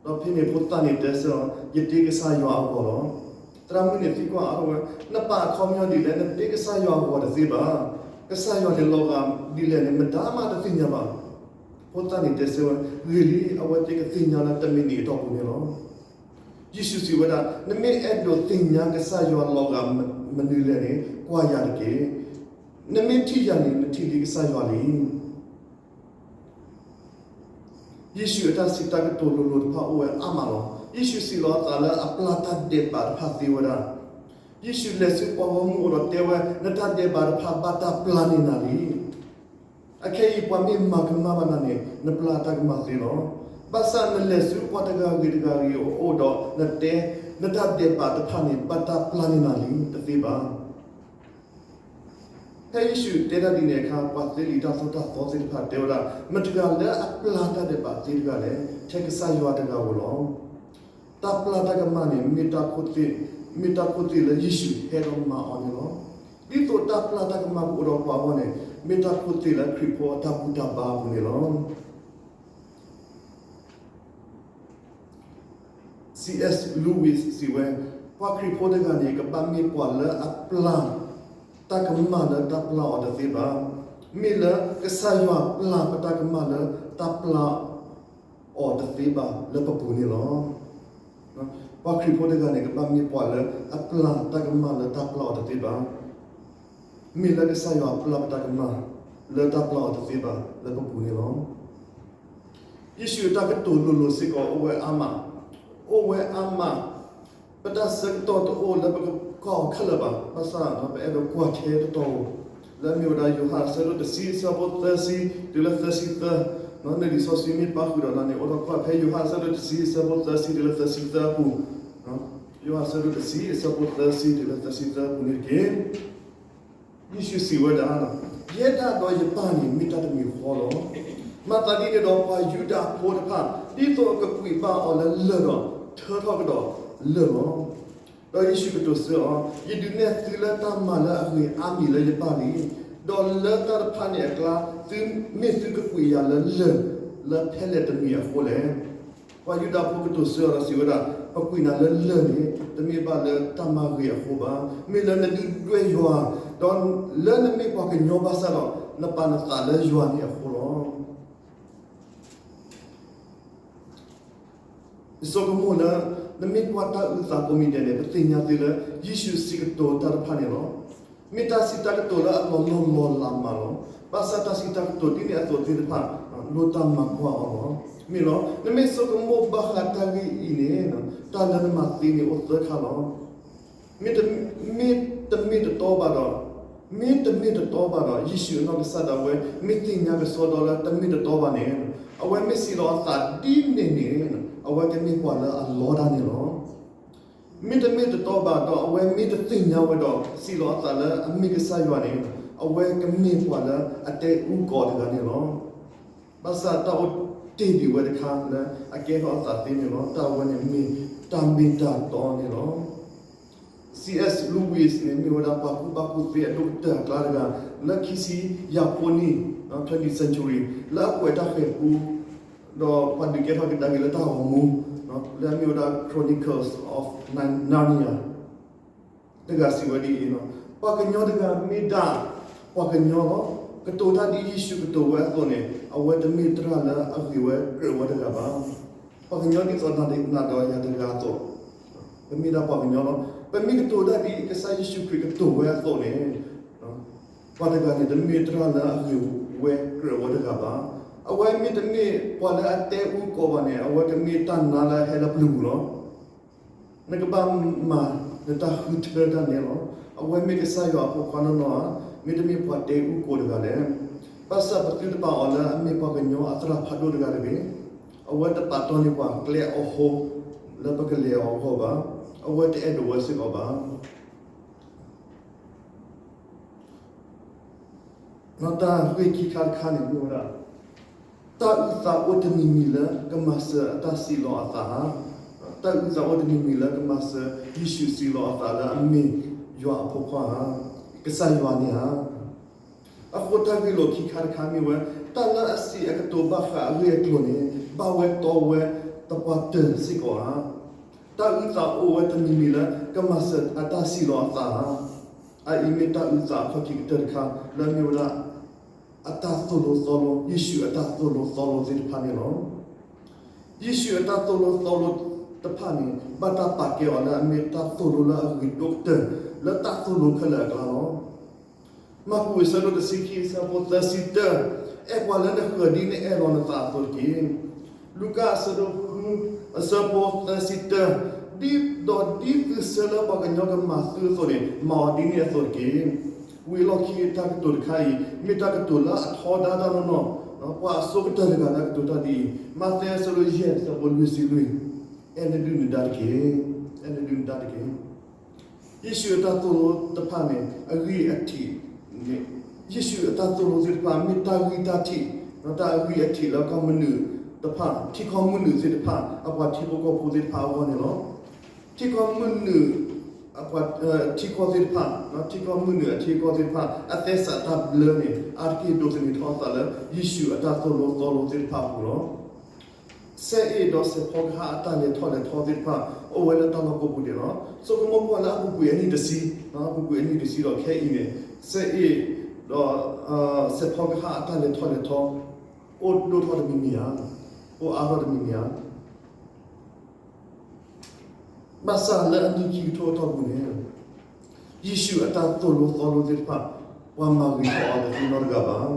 ဒီးဖဲန့ၣ်ဖိသၣ်န့ၣ်တဲဆၢအီၤ ယတ့ကစၢ်ယွၤအဂီၤလီၤ. သရၣ်မုၣ်န့ၣ်သံကွၢ်အီၤဝဲ နပာ်အခီပညီဒ်လဲၣ်, နတ့ကစၢ်ယွၤအဂီၤတသ့ဘၣ်. ကစၢ်ယွၤန့ၣ်လီၤဂာ်ဒ်လဲၣ်န့ၣ် မတၤမးတသ့ၣ်ညါဘၣ်. ဖိသၣ်န့ၣ်တဲဆၢဝဲ ဂ့ၤလံ, အဝဲသ့ၣ်ကသ့ၣ်ညါလၢတမံးနံးအတီၢ်ပူၤန့ၣ်လီၤ. ယ့ၣ်ၡူးစံးဝဲဒၣ်, နမ့ၢ်အဲၣ်ဒိးသ့ၣ်ညါကစၢ်ယွၤလီၤဂာ်မနုၤလဲၣ်န့ၣ် ကွၢ်ယၤတက့ၢ်. နမ့ၢ်ထံၣ်ယၤန့ၣ် နထံၣ်လံကစၢ်ယွၤလံ. ယ့ၣ်ၡူးအတၢ်စံးတၢ်ကတိၤလိၤလိၤတဖၣ်အိၣ်ဝဲအါမးလီၤ. ယ့ၣ်ၡူးစံးလီၤအသးလၢအပျၢ်တၢ်ဒဲးဘးတဖၣ်သ့ဝဲဒၣ်. ယ့ၣ်ၡူးလဲၤဆူပှၤဂီၢ်မုၢ်အအိၣ်ဒီးတဲဝဲ, နတၢ်ဒဲးဘးတဖၣ်ဘၣ်တၢ်ပျၢ်န့ၢ်နၤလံ. အခဲအံၤပှၤမ့ၢ်မၤကမၣ်ဘၣ်နၤန့ၣ် နပျၢ်တၢ်ကမၣ်သ့လီၤ. ဘၣ်ဆၣ်နလဲၤဆူပှၤတဂၤဂ့ၤတဂၤဂ့ၤအအိၣ်ဒီးနတဲ, နတၢ်ဒဲးဘးတဖၣ်န့ၣ် ဘၣ်တၢ်ပျၢ်န့ၢ်နၤလံ တသ့ဘၣ်. ဖဲယ့ၣ်ၡူးတဲတၢ်ဒ်န့ၣ်အခါ ပှၤသ့လံာ်တၢ်သိၣ်တၢ်သီသ့ၣ်တဖၣ်တဲဝဲဒၣ်, မတၤတဂၤလၢအပျၢ်တၢ်ဒဲးဘးသ့တဂၤလဲၣ်, ထဲကစၢ်ယွၤတဂၤဧိၤလီၤ. တၢ်ပျၢ်တၢ်ကမၣ်န့ၣ် မ့ၢ်တၢ်ခိၣ်သ့ၣ်လၢယ့ၣ်ၡူးဟဲဒီးမၤအီၤန့ၣ်လီၤ. ဒ်သိးတၢ်ပျၢ်တၢ်ကမၣ်ကအိၣ်ဒီးပှၤအဂီၢ်န့ၣ် မ့ၢ်တၢ်ခိၣ်သ့ၣ်လၢခရံာ်ဖိအတၢ်ဘူၣ်တၢ်ဘါအပူၤန့ၣ်လီၤ. C S Lewis စံးဝဲ, ပှၤခရံာ်ဖိတဂၤန့ၣ် ကဘၣ်မ့ၢ်ပှၤလၢအပျၢ်တၢ်ကမၣ်လၢတၢ်ပျၢ်အီၤတသ့ဘၣ်. မ့ၢ်လၢကစၢ်ယွၤပျၢ်ပတၢ်ကမၣ်လၢတၢ်ပျၢ် အီၤတသ့ဘၣ်လၢပပူၤန့ၣ်လီၤ. ပှၤခရံာ်ဖိတဂၤန့ၣ် ကဘၣ်မ့ၢ်ပှၤလၢအပျၢ်တၢ်ကမၣ်လၢတၢ်ပျၢ်အီၤတသ့ဘၣ်, မ့ၢ်လၢကစၢ်ယွၤပျၢ်ပတၢ်ကမၣ် လၢတၢ်ပျၢ်အီၤတသ့ဘၣ်လၢပပူၤန့ၣ်လီၤ. ယ့ၣ်ၡူးအတၢ်ကတိၤလိၤလိၤစ့ၢ်ကီး အိၣ်ဝဲအါမး, အိၣ်ဝဲအါမး, ပတၢ်ဆၢကတီၢ်တအိၣ်လၢပကကွၢ်အီၤခဲလၢာ်ဘၣ်, ဘၣ်ဆၣ်ပအဲၣ်ဒိးကွၢ်ထဲတတီၤဧိၤ, လၢအမ့ၢ်ဝဲဒၣ်ယိၤဟၣ်အဆၢဒိၣ်တဆံအဆၢဖိသၢဆံတုၤလၢသၢဆံသၢ, နလံာ်စီဆှံမ့ၢ်ပၣ်ဃုာ်ဒီးနၤန့ၣ် အိၣ်ဒီးကွၢ်ဖဲယိၤဟၣ်အဆၢဒိၣ်တဆံအဆၢဖိသၢဆံတုၤလၢသၢဆံသၢအပူၤ, ယိၤဟၣ်အဆၢဒိၣ်တဆံအဆၢဖိသၢဆံတုၤလၢသၢဆံသၢအပူၤန့ၣ်တက့ၢ်. ယ့ၣ်ၡူးစံးဝဲဒၣ်, ယဲဒၣ်ဒီးယပၢ်န့ၣ်မ့ၢ်တၢ်တမံၤဃီလီၤ. မၤသးဒ်န့ၣ်ဒီးပှၤယူဒၤဖိတဖၣ် ဒ်သိးအကကွံာ်ဘၣ်အီၤလၢလၢၢ်ဒီး ထၢထီၣ်ကဒီးလၢၢ်လီၤ. ဒီးယ့ၣ်ၡူးကတိၤဆၢအီၤ, ယဒုးနဲၣ်သုလၢတၢ်မၤလၢအဂ့ၤအါမံၤလၢယပၢ်လံ, ဒီးလၢတၢ်တဖၣ်န့ၣ်အကျါ သုမ့ၢ်သုကကွံာ်ယၤလၢလၢၢ် လၢဖဲလဲၣ်တမံၤအဃိလဲၣ်. ပှၤယူဒၤဖိကတိၤဆၢအီၤဒီးစံးဝဲဒၣ်, ပကွံာ်နၤလၢလၢၢ်န့ၣ် တမ့ၢ်ဘၣ်လၢတၢ်မၤဂ့ၤအဃိဘၣ်. မ့ၢ်လၢနဒုၣ်ဒွဲၣ်ယွၤ, ဒီးလၢနမ့ၢ်ပှၤကညီဘၣ်ဆၣ်ဒီး နပာ်နသးလၢယွၤန့ၣ်အဃိလီၤ. ယဆိကမိၣ်လၢ နမ့ၢ်ကွၢ်တၢ်အုၣ်သးကိးမံၤဒဲးန့ၣ် ပသ့ၣ်ညါသ့လၢ ယ့ၣ်ၡူးစံးကတိၤတၢ်တဖၣ်န့ၣ်လီၤ. မ့ၢ်တၢ်စံးတၢ်ကတိၤလၢအလီၤလိၢ်လီၤလးမးလီၤ. ဘၣ်ဆၣ်တၢ်စံးတၢ်ကတိၤဒ်န့ၣ်အသိးသ့ၣ်တဖၣ် လိၣ်တၢ်မၤကွၢ်အီၤလီၤ. မ့ၢ်လီၤ, နမ့ၢ်ဆိကမိၣ်ဘၣ်ဃးတၢ်ဂ့ၢ်အံၤန့ၣ် တၢ်လၢနမၤသ့န့ၣ်အိၣ်သၢခါလီၤ. မ့တမ့ၢ်တတီဘၣ်ဒီး, မ့တမ့ၢ်တတီဘၣ်ဒီး ယ့ၣ်ၡူးအနီၢ်ကစၢ်ဒၣ်ဝဲ မ့ၢ်သ့ၣ်ညါကစီဒီလၢတမ့ၢ်တတီဘၣ်န့ၣ်, အဝဲမ့ၢ်စံးလီၤအသးဒ်န့ၣ်န့ၣ် အဝဲကမ့ၢ်ပှၤလၢအလီတၢ်န့ၣ်လီၤ. မ့တမ့ၢ်တတီဘၣ်ဒီး အဝဲမ့ၢ်တသ့ၣ်ညါဝဲဒီး စံးလီၤအသးလၢအမ့ၢ်ကစၢ်ယွၤန့ၣ်, အဝဲကမ့ၢ်ပှၤလၢအတဲအူကီးတဂၤန့ၣ်လီၤ. ဘၣ်ဆၣ်တၢ်အိၣ်တ့ၢ်ဒံးဝဲတခါလၢအကဲထီၣ်အသးသ့န့ၣ်လီၤ. တၢ်ဝဲန့ၣ်မ့ၢ်တၢ်မ့ၢ်တၢ်တီန့ၣ်လီၤ. C. S. Lewis န့ၣ် မ့ၢ်ဝဲဒၣ်ပှၤကူၣ်ဘၣ်ကူၣ်သ့အဒိၣ်ကတၢၢ်အကျါတဂၤ လၢခံဆံယဲၢ်ဖိနံၣ်, twentieth century လၢအကွဲးတၢ်ဃဲၤပူ ဒီးပှၤဒုးကဲထီၣ်ကဒါက့ၤလၢတၢ်ဂီၤမူ လၢအမ့ၢ်ဝဲဒၣ် Chronicles of Narnia တဂၤစံးဝဲဒ်အံၤ, ပှၤကညီတဂၤမ့ၢ်ဒၣ်ပှၤကညီလီၤ. ကတိၤတၢ်ဒ်ယ့ၣ်ၡူးကတိၤဝဲအသိးန့ၣ် အဝဲတမ့ၢ်တၢ်လၢအဂ့ၤဝဲကြၢးဝဲတဂၤဘၣ်. ပှၤကညီဒ်သိးနၤဒီးယၤတဂၤအသိး, ပမ့ၢ်ဒၣ်ပှၤကညီလီၤ. ပမ့ၢ်ကတိၤတၢ်ဒ်ကစၢ်ယ့ၣ်ၡူးခရံာ်ကတိၤဝဲအသိးန့ၣ်, ပှၤတဂၤန့ၣ် တမ့ၢ်တၢ်လၢအဂ့ၤဝဲကြၢးဝဲတဂၤဘၣ်. အဝဲမ့တမ့ၢ်ပှၤလၢအတဲအူကီးဘၣ်န့ၣ် အဝဲကမ့ၢ်တၢ်နါလၢအဟဲလၢပျုၤပူၤလီၤ. နကဘၣ်မၤနတၢ်ဃုထၢတၢ်နဲလီၤ. အဝဲမ့ၢ်ကစၢ်ယွၤအဖိခွါနီၢ်နီၢ်ဧါ, မ့တမ့ၢ်ပှၤတဲအူကီးတဂၤလဲၣ်. ဘၣ်ဆၣ်ပသုတပာ်အီၤလၢအမ့ၢ်ပှၤကညီအသရၣ်ဖးဒိၣ်တဂၤတဂ့ၤ. အဝဲတပာ်တီန့ၢ်ပှၤကျဲအဟိလၢပကလဲၤအီၤအဂီၢ်ဘၣ်. အဝဲတအဲၣ်ဒိးဝဲစ့ၢ်ကီးဘၣ်. တၢ်ဂ့ၢ်ခံခါတခါန့ၣ်မ့ၢ်ဝဲဒၣ် တၢ်အုၣ်သးအိၣ်တမံၤမံၤလၢကမၤစၢၤအတၢ်စံးလီၤအသးဧါ. တၢ်အုၣ်သးအိၣ်တမံၤမံၤလၢကမၤစၢၤယ့ၣ်ၡူးစံးလီၤအသးလၢအမ့ၢ်ယွၤအဖိခွါဧါ, ကစၢ်ယွၤန့ၣ်ဧါ. အဃိတၢ်ဂ့ၢ်လိာ်ခံခါတခါမ့ၢ်ဝဲ တၢ်လၢအစံးအကတိၤဘၣ်ဃးအဂ့ၢ်အကျိၤန့ၣ် ဘၣ်ဝဲတီဝဲသပှၢ်တၢၢ်စ့ၢ်ကီးဧါ. တၢ်အုၣ်သးအိၣ်ဝဲတမံၤမံၤလၢကမၤစၢၤအတၢ်စံးလီၤအသးဧါ. အအံၤမ့ၢ်တၢ်အုၣ်သးအခီၣ်ထံးကတၢၢ်တခါ လၢအမ့ၢ်ဝဲဒၣ် အတၢ်သိၣ်လိသီလိ, ယ့ၣ်ၡူးအတၢ်သိၣ်လိသီလိသ့ၣ်တဖၣ်န့ၣ်လီၤ. ယ့ၣ်ၡူးအတၢ်သိၣ်လိသီလိတဖၣ်န့ၣ် ဘၣ်တၢ်ပာ်ကဲအီၤလၢအမ့ၢ်တၢ်သိၣ်လိလၢအဂ့ၤဒိၣ်ကတၢၢ် လၢတၢ်သိၣ်လိခဲလၢာ်အကျါလီၤ. မၢ်ကူးအဆၢဒိၣ်တဆံခံအဆၢဖိသၢဆံတၢ, အဲၣ်ပှၤလၢနဃၢၤဒ်နအဲၣ်လီၤနသးအသိးတက့ၢ်. လူၤကၣ်အဆၢဒိၣ်ဃုအဆၢဖိသၢဆံတၢ, ဒ်ဒီးဒ်သုဆၢလၢပှၤကညီကမၤသုအသိးန့ၣ် မၤအီၤဒ်န့ၣ်အသိးတက့ၢ်. ဝံၤအလီၢ်ခံအတၢ်ကတိၤတခါအံၤ မ့ၢ်တၢ်ကတိၤလၢအထီဒါတၢ်နီၢ်နီၢ်, ပှၤအဆိကတၢၢ်တဂၤလၢအကတိၤတၢ်ဒ်အံၤ, မးသဲအဆၢဒိၣ်ယဲၢ်အဆၢဖိလွံၢ်ဆံလွံၢ်, အဲၣ်နဒုၣ်နဒါတက့ၢ်, အဲၣ်နဒုၣ်နဒါတက့ၢ်. ယ့ၣ်ၡူးအတၢ်သိၣ်လိတဖၣ်န့ၣ် အဂံၢ်အထံးန့ၣ်, ယ့ၣ်ၡူးအတၢ်သိၣ်လိသ့ၣ်တဖၣ် မ့ၢ်တၢ်ဂံၢ်တၢ်ထံး, တၢ်အဂံၢ်အထံးလၢကီၢ်မနုာ်တဖၣ်, ထံကီၢ်မုၢ်နုာ်သ့ၣ်တဖၣ် အပှၤထံဖိကီၢ်ဖိသ့ၣ်တဖၣ်အဂီၢ်န့ၣ်လီၤ. ထံကီၢ်မုၢ်နုာ် အပှၤထံကီၢ်သ့ၣ်တဖၣ်, ထံကီၢ်မုၢ်နုာ်အထံကီၢ်သ့ၣ်တဖၣ် အသဲစးတၢ်ဘျၢန့ၣ် အါတက့ၢ်ဒိးသန့ၤထီၣ်အသးလၢ ယ့ၣ်ၡူးအတၢ်သိၣ်လိသီလိသ့ၣ်တဖၣ်အပူၤလီၤ. စဲအ့ၣ်ဒီးစဲးဖီကဟၣ်အတၢ်လဲၤထီၣ်လဲၤထီသ့ၣ်တဖၣ် အိၣ်ဝဲလၢတၢ်လီၢ်ကိးပူၤဒဲးလီၤ. ဆိကမိၣ်ကွၢ်လၢအပူၤကွံာ်အနံၣ်တဆံ, အပူၤကွံာ်အနံၣ်တဆံဒီးခဲအံၤန့ၣ် စဲအ့ၣ်ဒီး စဲးဖီကဟၣ်အတၢ်လဲၤထီၣ်လဲၤထီ အိၣ်ဒိၣ်ထီၣ်တမံၤမံၤဧါ. အါထီၣ်တမံၤမံၤဧါ. ဘၣ်ဆၣ်လၢအနံၣ်ခံကထိအတီၢ်ပူၤန့ၣ် ယ့ၣ်ၡူးအတၢ်သိၣ်လိသီလိသ့ၣ်တဖၣ် ပှၤမၤဂ့ၤထီၣ်အီၤတသ့နီတဂၤဘၣ်.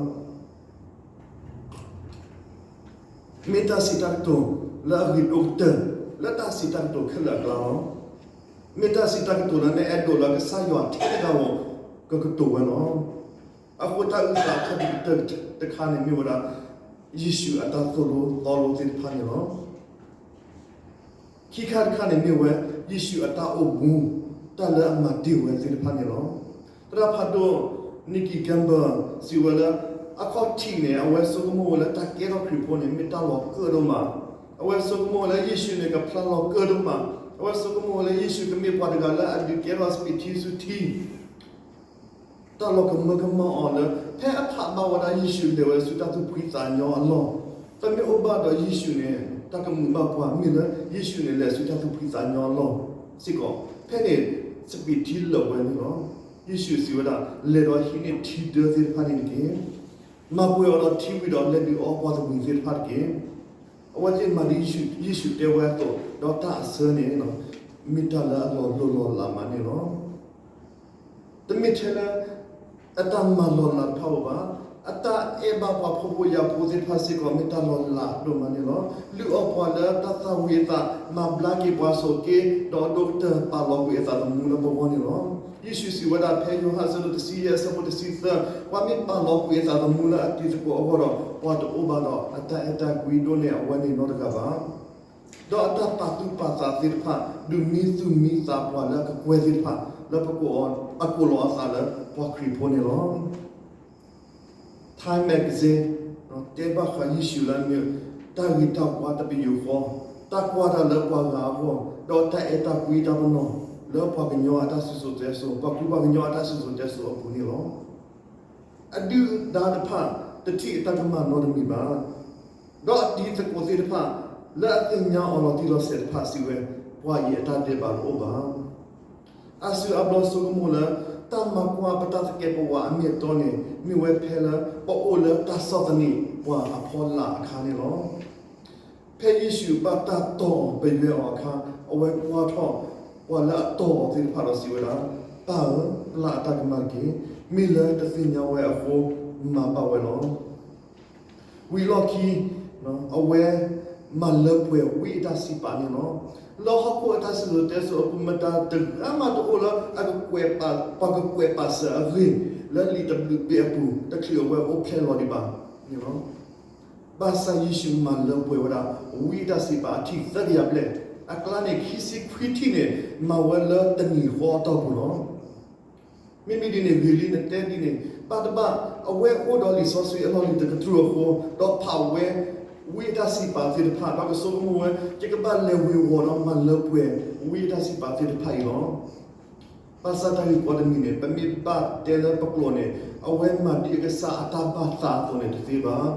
မ့ၢ်တၢ်စံးတၢ်ကတိၤလၢအဂ့ၤဒိၣ်ကတၢၢ် လၢတၢ်စံးတၢ်ကတိၤခဲလၢာ်အကျါလီၤ. မ့ၢ်တၢ်စံးတၢ်ကတိၤလၢနအဲၣ်ဒိးလၢကစၢ်ယွၤထဲတဂၤဧိၤ ကကတိၤဝဲလီၤ. အဃိတၢ်အုၣ်သးအခီၣ်ထံးကတၢၢ်တခါန့ၣ်မ့ၢ်ဝဲဒၣ် ယ့ၣ်ၡူးအတၢ်သိၣ်လိသီလိသ့ၣ်တဖၣ်န့ၣ်လီၤ. ခံခါတခါန့ၣ်မ့ၢ်ဝဲ ယ့ၣ်ၡူးအတၢ်အိၣ်မူ တၢ်လၢအမၤတ့ၢ်ဝဲသ့ၣ်တဖၣ်န့ၣ်လီၤ. သရၣ်ဖးဒိၣ် Nicky Gumbel စံးဝဲလၢ အခီၣ်ထံးန့ၣ် အဝဲဆိကမိၣ်ဝဲလၢတၢ်ကဲထီၣ်ခရံာ်ဖိန့ၣ် မ့ၢ်တၢ်လီၤကၢၣ်ဒိၣ်မး, အဝဲဆိကမိၣ်ဝဲလၢယ့ၣ်ၡူးန့ၣ် ကဖျါလီၤကၢၣ်ဒိၣ်မး, အဝဲဆိကမိၣ်ဝဲလၢယ့ၣ်ၡူးကမ့ၢ်ပှၤတဂၤလၢအဒုးကဲထီၣ်စပံးထံဆူထံ တၢ်လီၤကမၢကမၣ်အီၤလၢ ဖဲအဖးဘၣ်ဝဲဒၣ်ယ့ၣ်ၡူးလဲၤဝဲဆူတၢ်သူၣ်ဖှံသးညီအလီၢ်, ပမ့ၢ်အိၣ်ဘၣ်ဒီးယ့ၣ်ၡူးန့ၣ် တၢ်ကမုာ်ဘၣ်ပှၤမ့ၢ်လၢယ့ၣ်ၡူးန့ၣ် လဲၤဆူတၢ်သူၣ်ဖှံသးညီအလီၢ်စ့ၢ်ကီး, ဖဲန့ၣ် စပံးထံလၢာ်ဝဲန့ၣ်လီၤ. ယ့ၣ်ၡူးစံးဝဲဒၣ် လဲၤဒီးဟံးန့ၢ်ထံဒၢသ့ၣ်တဖၣ်န့ၣ်တက့ၢ်. မၤပှဲၤအီၤဒီးထံဝံၤဒီးလဲၤဒုးအီပှၤတမှံၤသ့ၣ်တဖၣ်တက့ၢ်. အဝဲသ့ၣ်မၤဒ်ယ့ၣ်ၡူးတဲဝဲအသိး ဒီးတၢ်အဆၢန့ၣ် မ့ၢ်တၢ်လၢအလီၤလိၢ်လီၤလးမးန့ၣ်လီၤ. တမ့ၢ်ထဲလၢ အတၢ်မၤလီၤလးတဖၣ်ဧိၤဘၣ်, အတၢ်အဲၣ်ဘၣ်ပှၤဖှီၣ်ဖိယာ်ဖိသ့ၣ်တဖၣ်စ့ၢ်ကီး မ့ၢ်တၢ်လီၤလးဒိၣ်မးန့ၣ်လီၤ. လုၢ်အီၣ်ပှၤလၢတၢ်သၣ်ဝံၤအသး, မၤဘျါက့ၤပှၤဆိးက့, ဒီးဒိၣ်ကတၢၢ်ပာ်လီၤကွံာ်အသးသမူလၢပဂီၢ်န့ၣ်လီၤ. ယ့ၣ်ၡူးစံးဝဲဒၣ်ဖဲယိၤဟၣ်အဆၢဒိၣ်တဆံယဲၢ်အဆၢဖိတဆံသၢ, ပှၤမ့ၢ်ပာ်လီၤကွံာ်အသးသမူလၢအတံၤသကိးအဂီၢ်ဒီး ပှၤတအိၣ်ဘၣ်ဒီးအတၢ်အဲၣ်တၢ်ကွံဒိၣ်န့ၢ်အဝဲန့ၣ်နီတဂၤဘၣ်. ဒီးအတၢ်ပာ်သူၣ်ပာ်သးသ့ၣ်တဖၣ် ဒုးမံသူၣ်မံသးပှၤလၢအကကွဲၢ်သ့ၣ်တဖၣ် လၢပကိးအီၤ အကိးလီၤအသးလၢပှၤခရံာ်ဖိန့ၣ်လီၤ. Time magazine တဲဘၣ်ဃးယ့ၣ်ၡူးလၢအမ့ၢ် တၢ်ဂ့ၤတၢ်ဝါတပယူာ်ဃီ, တၢ်ကွၢ်တၢ်လၢပှၤဂၤအဂီၢ်, ဒီးတၢ်အဲၣ်တၢ်ကွံတၢ်ပနီၣ် လၢပှၤကညီအတၢ်စံၣ်စိၤတဲစိၤ, ပှၤကူပှၤကညီအတၢ်စံၣ်စိၤတဲစိၤအပူၤန့ၣ်လီၤ. အဒုၣ်ဒါတဖၣ် တထံၣ်အတၢ်ကမၣ်နီတမံၤဘၣ်. ဒီးအတံၤသကိးသ့ၣ်တဖၣ် လၢအသ့ၣ်ညါအီၤလီၤတံၢ်လီၤဆဲးတဖၣ်စံးဝဲ, ပှၤအံၤအတၢ်ဒဲးဘးတအိၣ်ဘၣ်. အါစုအါဘျီဆိကမိၣ်လၢ တၢ်မၤကွၢ်ပတၢ်သကဲးပဝးအမ့ၢ်အတီန့ၣ် မ့ၢ်ဝဲဖဲလၢ ပအိၣ်လၢတၢ်ဆီၣ်သနံးပှၤအဖီလာ်အခါန့ၣ်လီၤ. ဖဲယ့ၣ်ၡူးဘၣ်တၢ်တီၢ်ပယွဲအီၤအခါ, အဝဲကွၢ်ထီၣ်ပှၤလၢအတီၢ်အီၤသ့ၣ်တဖၣ်ဒီးစံးဝဲဒၣ်, ပၢ်ဧၢ, ပျၢ်အတၢ်ကမၣ်တက့ၢ်. မ့ၢ်လၢတသ့ၣ်ညါဝဲအဃိ မၤဘၣ်ဝဲလီၤ. ဝံၤလီၢ်ခံ အဝဲမၤလၢပှဲၤဝံအတၢ်စံးပာ်န့ၣ်လီၤ. လၢဟီၣ်ခိၣ်အတၢ်စံၣ်စိၤတဲစိၤအပူၤ မတၤတဂၤမးတအိၣ်လၢ ပှၤကကွဲးပာ်စၢၤအဂ့ၢ် လၢလံာ်တဘျုးဘ့ၣ်အပူၤ တချုးအဝဲအိၣ်ဖျဲၣ်လီၤဒံးဘၣ်န့ၣ်လီၤ. ဘၣ်ဆၣ်ယ့ၣ်ၡူးမၤလၢပှဲၤဝဲဒၣ် ဝံအတၢ်စံးပာ်အထံၣ်သၢကယၤဘျဲၣ်, အကျါန့ၣ် ခံဆံခွံထံၣ်န့ၣ် မၤဝဲလၢတနံၤဃီအတီၢ်ပူၤလီၤ. မ့မ့ၢ်ဒ်န့ၣ် ဂ့ၤလံနတဲဒ်န့ၣ် ဘၣ်တဘၣ် အဝဲအိၣ်ဒီးလံာ်စီဆှံအလီၢ်လံၤတကတြူၢ်အဃိ ဒီးဖးဝဲ ဝံအတၢ်စံးပာ်သ့ၣ်တဖၣ် ဒီးကဆိကမိၣ်ဝဲ ယကဘၣ်လဲၤဝ့ၤဝီၤဒီးမၤလၢပှဲၤ ဝံအတၢ်စံးပာ်သ့ၣ်တဖၣ်အံၤလီၤ. ဘၣ်ဆၣ်တၢ်ဂ့ၢ်ကီတမံၤန့ၣ် ပမ့ၢ်ဘၣ်တဲလၢပကျိာ်န့ၣ် အဝဲမၤဒ်အကစၢ်အတၢ်ဘၣ်သးအသိးန့ၣ်တသ့ဘၣ်.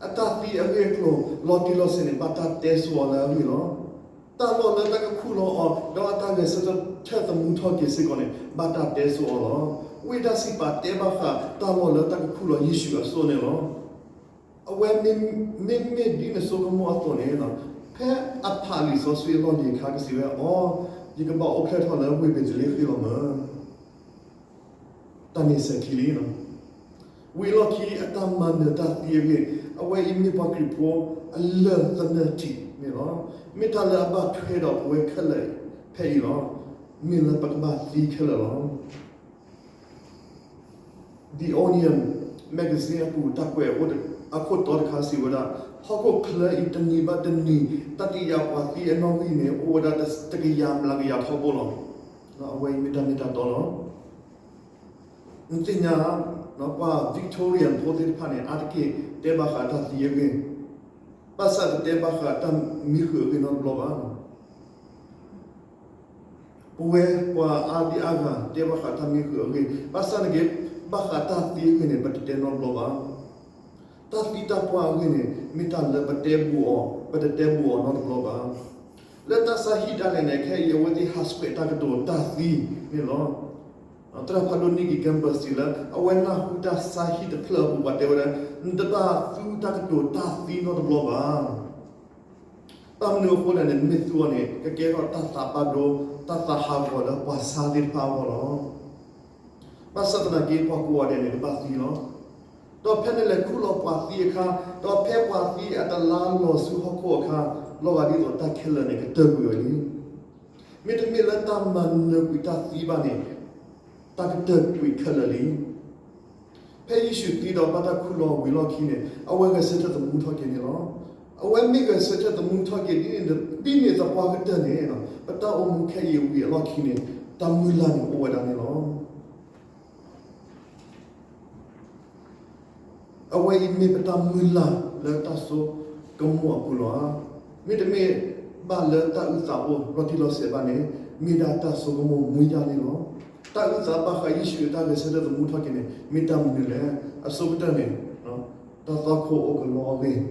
အတၢ်သံအဂ့ၢ်အကျိၤ လီၤတံၢ်လီၤဆဲးန့ၣ် ဘၣ်တၢ်တဲဆိအီၤလၢအဂ့ၢ်လီၤ. တၢ်လီၢ်လၢတၢ်ကခူၣ်လီၤအီၤ ဒီးအတၢ်ဂဲၤဆၢထၢၣ်သမူထီၣ်က့ၤစ့ၢ်ကီးန့ၣ် ဘၣ်တၢ်တဲဆိအီၤလီၤ. ဝံအတၢ်စံးပာ်တဲဘၣ်ဃး တၢ်လီၢ်လၢတၢ်ကခူၣ်လီၤယ့ၣ်ၡူးအစိၣ်န့ၣ်လီၤ. အဝဲမ့မ့ၢ်ဒ်နဆိကမိၣ်အသိးန့ၣ် ဖဲအဖးလံာ်စီဆှံအလီၢ်လံၤအခါ ကစံးဝဲအီၤ, ယကဘၣ်အိၣ်ဖျဲၣ်ထီၣ်လၢဝ့ၢ်ဘ့းလ့ဟ့ၣ်လီၤမၢ်. တၢ်န့ၣ်စဲၤခံလံ. ဝံၤအလီၢ်ခံ အတၢ်မၤနၢၤတၢ်သံအဂ့ၢ်, အဝဲအံၤမ့ၢ်ပှၤခရံာ်ဖိအလၢၢ်သနၢၣ်ထံးန့ၣ်လီၤ. မ့ၢ်တၢ်လၢအဘၣ်ထွဲဒီးပဝဲခဲလၢာ်ဖဲအံၤလီၤ. မ့ၢ်လၢပကဘၣ်သံခဲလၢာ်လီၤ. The Onion magazine အပူၤတၢ်ကွဲးအိၣ်အခိၣ်တီတခါစံးဝဲဒၣ်, ဟီၣ်ခိၣ်ချၢအံၤတနံၤဘၣ်တနံၤ တၢ်တယာ်ပှၤသံအနီၣ်ဂံၢ်န့ၣ် အိၣ်ဝဲဒၣ်တကယၤမျးကယၤထီဘိလီၤ. အဝဲအံၤမ့ၢ်တၢ်မ့ၢ်တၢ်တီလီၤ. နသ့ၣ်ညါ ပှၤ Victorian ဖိသ့ၣ်တဖၣ်န့ၣ် အါတက့ၢ်တဲဘၣ်ဃးတၢ်သံအဂ့ၢ်, ဘၣ်ဆၣ်တတဲဘၣ်ဃးတၢ်မံဃုာ်အဂ့ၢ်နီတဘျီဘၣ်. ပဝဲပှၤအါဒံအါဂၤတဲဘၣ်ဃးတၢ်မံဃုာ်အဂ့ၢ်, ဘၣ်ဆၣ်န့ၣ်က့ ဘၣ်ဃးတၢ်သံအဂ့ၢ်န့ၣ် ပတတဲနီတဘျီဘၣ်. တၢ်သံတၢ်ပှၢ်အဂ့ၢ်န့ၣ် မ့ၢ်တၢ်လၢပတဲဘူးအီၤ, ပတတဲဘူးအီၤနီတဘျီဘၣ်. လၢတၢ်ဆါဟံၣ်ဒၣ်လဲာ်န့ၣ် ခဲအံၤအဝဲသ့ၣ်ဟးဆှဲးတၢ်ကတိၤတၢ်သံန့ၣ်လီၤ. သရၣ်ဖးဒိၣ် Nicky Gumbel စံးလၢ အဝဲနၢ်ဟူတၢ်ဆါဟံၣ်တဖျၢၣ်အပူၤ ပှၤတဲဝဲဒၣ် နတဘၣ်သူတၢ်ကတိၤတၢ်သံနီတဘျီဘၣ်. ဘၣ်မနုၤအဃိလဲၣ်န့ၣ် နမ့ၢ်သူအီၤန့ၣ် ကကဲထီၣ်တၢ်သးဘၣ်ဒိ တၢ်သးဟးဂီၤလၢပှၤဆါသ့ၣ်တဖၣ်အဂီၢ်လီၤ. ဘၣ်ဆၣ်သနာ်က့ ပှၤကိးဂၤဒဲးန့ၣ် တဘၣ်သံလီၤ. ဒီးဖဲနလဲၤခူၣ်လီၤပှၤသံအခါ, ဒီးဖဲပှၤသံအတလါလီၤဆူဟီၣ်ခိၣ်အခါ, လီၤဂာ်ဒ်သိးတၢ်ခဲလၢာ်န့ၣ် ကတၢၢ်ကွံာ်ဝဲလံ. မ့တမ့ၢ်လၢတၢ်မၤနၢၤကွံာ်တၢ်သံဘၣ်န့ၣ်, တၢ်ကတၢၢ်ကွံာ်ခဲလၢာ်လံ. ဖဲယ့ၣ်ၡူးသံဒီးဘၣ်တၢ်ခူၣ်လီၤဝံၤအလီၢ်ခံန့ၣ်, အဝဲဂဲၤဆၢထၢၣ်သမူထီၣ်က့ၤန့ၣ်လီၤ. အဝဲမ့ၢ်ဂဲၤဆၢထၢၣ်သမူထီၣ်က့ၤဒ်န့ၣ်, ဒ်န့ၣ်သပှၢ်ကတၢၢ်န့ၣ်, ပတၢ်အိၣ်မူခဲအံၤဝံၤအလီၢ်ခံန့ၣ်, တၢ်မုၢ်လၢ်န့ၣ်အိၣ်ဝဲဒၣ်န့ၣ်လီၤ. အဝဲအံၤမ့ၢ်ပတၢ်မုၢ်လၢ်လၢတၢ်ဆိကမိၣ်အပူၤလီၤဧါ. မ့တမ့ၢ်ဘၣ်လၢတၢ်အုၣ်သးအိၣ်လီၤတံၢ်လီၤဆဲးဘၣ်န့ၣ်, မ့ၢ်ဒၣ်တၢ်ဆိကမိၣ်မူဒါန့ၣ်လီၤ. တၢ်အုၣ်သးဘၣ်ဃးယ့ၣ်ၡူးအတၢ်ဂဲၤဆၢထၢၣ်သမူထီၣ်က့ၤန့ၣ် မ့ၢ်တၢ်မနုၤလဲၣ်. အဆိကတၢၢ်န့ၣ်, တၢ်သွၣ်ခိၣ်အိၣ်ကလီအဂ့ၢ်,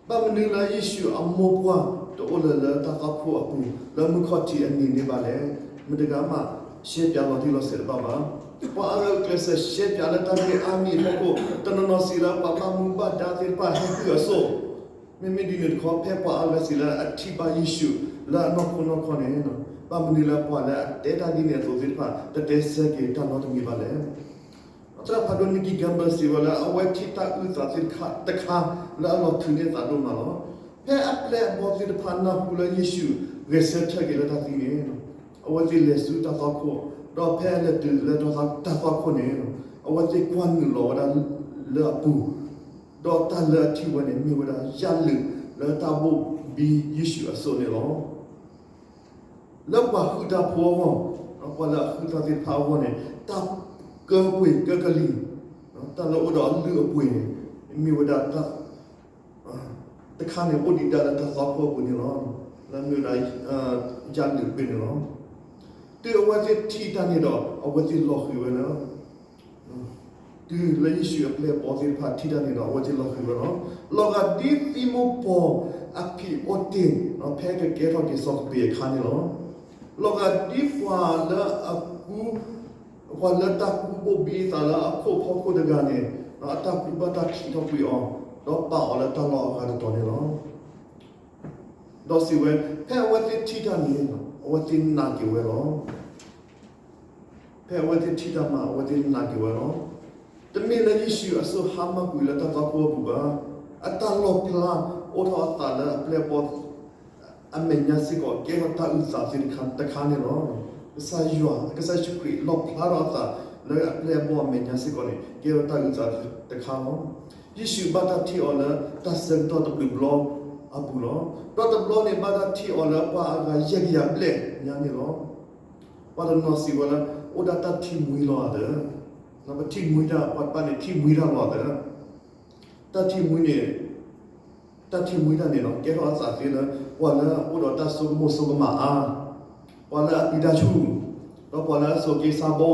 ဘၣ်မနုၤလၢယ့ၣ်ၡူးအမိၢ်ပှၢ်တအိၣ်လၢၤလၢတၢ်သွၣ်ခိၣ်အပူၤ လၢမုၢ်ခီၣ်ထံးအနံၤန့ၣ်ဘၣ်လဲၣ်. မတဂၤမး ရှဲပၠးလီၤတံၢ်လီၤဆဲးတဘၣ်ဘၣ်. ပှၤအါဂၤကျဲးစၢးရှဲပၠးလၢတၢ်ဂ့ၢ်အါမံၤအဖီခိၣ်, တနီၤနီၤစံးလၢပှၤဘၣ်မူဘၣ်ဒါသ့ၣ်တဖၣ်ဟဲဟုၣ်အစိၣ်, မ့မ့ၢ်ဒ်န့ၣ်တခီ ဖဲပှၤအါဂၤစံးလၢအထံၣ်ဘၣ်ယ့ၣ်ၡူးလၢအနီၢ်ခိနီၢ်ခီန့ၣ်, ဘၣ်မနုၤလၢပှၤလၢအတဲတၢ်ဒ်န့ၣ်အသိးသ့ၣ်တဖၣ် တတဲဆၢက့ၤတၢ်နီတမံၤဘၣ်လဲၣ်. သရၣ်ဖးဒိၣ် Nicky Gumbel စံးဝဲလၢ အဝဲထံၣ်တၢ်အုၣ်သးသ့ၣ်တခါတခါ လၢအလီၤထုးန့ၢ်အသးဒိၣ်မးလီၤ. ဖဲအပျဲၢ်အဘီၣ်သ့ၣ်တဖၣ်နၢ်ဟူလၢယ့ၣ်ၡူးဂဲၤဆၢထၢၣ်က့ၤလၢတၢ်သံန့ၣ်, အဝဲသ့ၣ်လဲၤဆူတၢ်သွၣ်ခိၣ်, ဒီးဖဲအလဲၤတုၤလၢတၢ်သွၣ်ခိၣ်န့ၣ်, အဝဲသ့ၣ်ကွၢ်နုာ်လီၤဝဲဒၣ်လၢအပူၤ, ဒီးတၢ်လၢအထံၣ်ဝဲန့ၣ် မ့ၢ်ဝဲဒၣ်ယၣ်လုာ်လၢတၢ်ဘိၣ်ဘံယ့ၣ်ၡူးအစိၣ်န့ၣ်လီၤ. လၢပှၤဟုၣ်တၢ်ဖိအဂီၢ်, ပှၤလၢအဟုၣ်တၢ်သ့ၣ်တဖၣ်အဂီၢ်န့ၣ်, တၢ်ကၢပှ့ၤကၢကလံၤ, တၢ်လၢအိၣ်ဒီးအလုၢ်အပှ့ၤန့ၣ်, မ့ၢ်ဝဲဒၣ်တၢ်တခါန့ၣ် အိၣ်ဒံးဒၣ်လၢတၢ်သွၣ်ခိၣ်အပူၤန့ၣ်လီၤ. လၢမ့ၢ်ဝဲဒၣ် ယၣ်လုာ်ဘ့ၣ်န့ၣ်လီၤ. တုၤအဝဲသ့ၣ်ထံၣ်တၢ်န့ၣ်ဒီး အဝဲသ့ၣ်လီၤဃံၤဝဲလီၤ. တုၤလၢယ့ၣ်ၡူးအပျဲၢ်အဘီၣ်သ့ၣ်တဖၣ်ထံၣ်တၢ်န့ၣ်ဒီး အဝဲသ့ၣ်လီၤဃံၤဝဲလီၤ. လီၤဂာ်ဒ်သံမိၢ်ပှၢ်အဖံးအိၣ်တ့ၢ် ဖဲကကဲထီၣ်က့ၤစီၤကပ့းအခါန့ၣ်လီၤ. လီၤဂာ်ဒ်ပှၤလၢအကူ ပှၤလၢတၢ်ကူဘိၣ်ဘံအသးလၢအခိၣ်ဖီခိၣ်တဂၤန့ၣ်, အတၢ်ကူဘၣ်တၢ်ချံးထီၣ်ကွံာ်အီၤ, ဒီးပာ်အီၤလၢတၢ်လီၢ်အဂၤတတီၤန့ၣ်လီၤ. ဒီးစံးဝဲ, ဖဲအဝဲသ့ၣ်ထံၣ်တၢ်န့ၣ် အဝဲသ့ၣ်နာ်က့ၤဝဲလီၤ. ဖဲအဝဲသ့ၣ်ထံၣ်တၢ်မး အဝဲသ့ၣ်နာ်က့ၤဝဲလီၤ. တမ့ၢ်လၢယ့ၣ်ၡူးအစိၣ်ဟါမၢ်ကွံာ်လၢတၢ်သွၣ်ခိၣ်အပူၤဘၣ်. အတၢ်လီၣ်ဖျါအိၣ်ထီၣ်အသးလၢအပျဲၢ်အဘီၣ် အမဲာ်ညါစ့ၢ်ကီး ကဲထီၣ်တၢ်အုၣ်သးသ့ၣ်တခါန့ၣ်လီၤ. ကစၢ်ယွၤ, ကစၢ်ယ့ၣ်ၡူးခရံာ်လီၣ်ဖျါထီၣ်အသးလၢအပျဲၢ်အဘီၣ်အမဲာ်ညါစ့ၢ်ကီးန့ၣ် ကဲထီၣ်တၢ်အုၣ်သးတခါလီၤ. ယ့ၣ်ၡူးဘၣ်တၢ်ထံၣ်အီၤလၢတၢ်ဆၢကတီၢ်တဘျုးဘျီအပူၤလီၤ. ဒီးတဘျီန့ၣ် ဘၣ်တၢ်ထံၣ်အီၤလၢပှၤအဂၤယဲၢ်ကယၤဘျဲၣ်ညါန့ၣ်လီၤ. ပှၤတနီၤစံးဝဲလၢ အိၣ်ဒၣ်တၢ်ထံၣ်မှံလီၤဧါသၢ, ပထံၣ်မှံတၢ်, ပှၤတဖၣ်န့ၣ် ထံၣ်မှံတၢ်လီၤဧါသၢ. တၢ်ထံၣ်မှံန့ၣ်, တၢ်ထံၣ်မှံတၢ်န့ၣ်လီၤ ကဲထီၣ်အသးသ့လၢ ပှၤလၢအအိၣ်ဒီးတၢ်ဆိကမိၣ်ဆိကမးအါ, ပှၤလၢအပျံၤတၢ်ဆူၣ်, ဒီးပှၤလၢအစိာ်က့ဆါဘီ,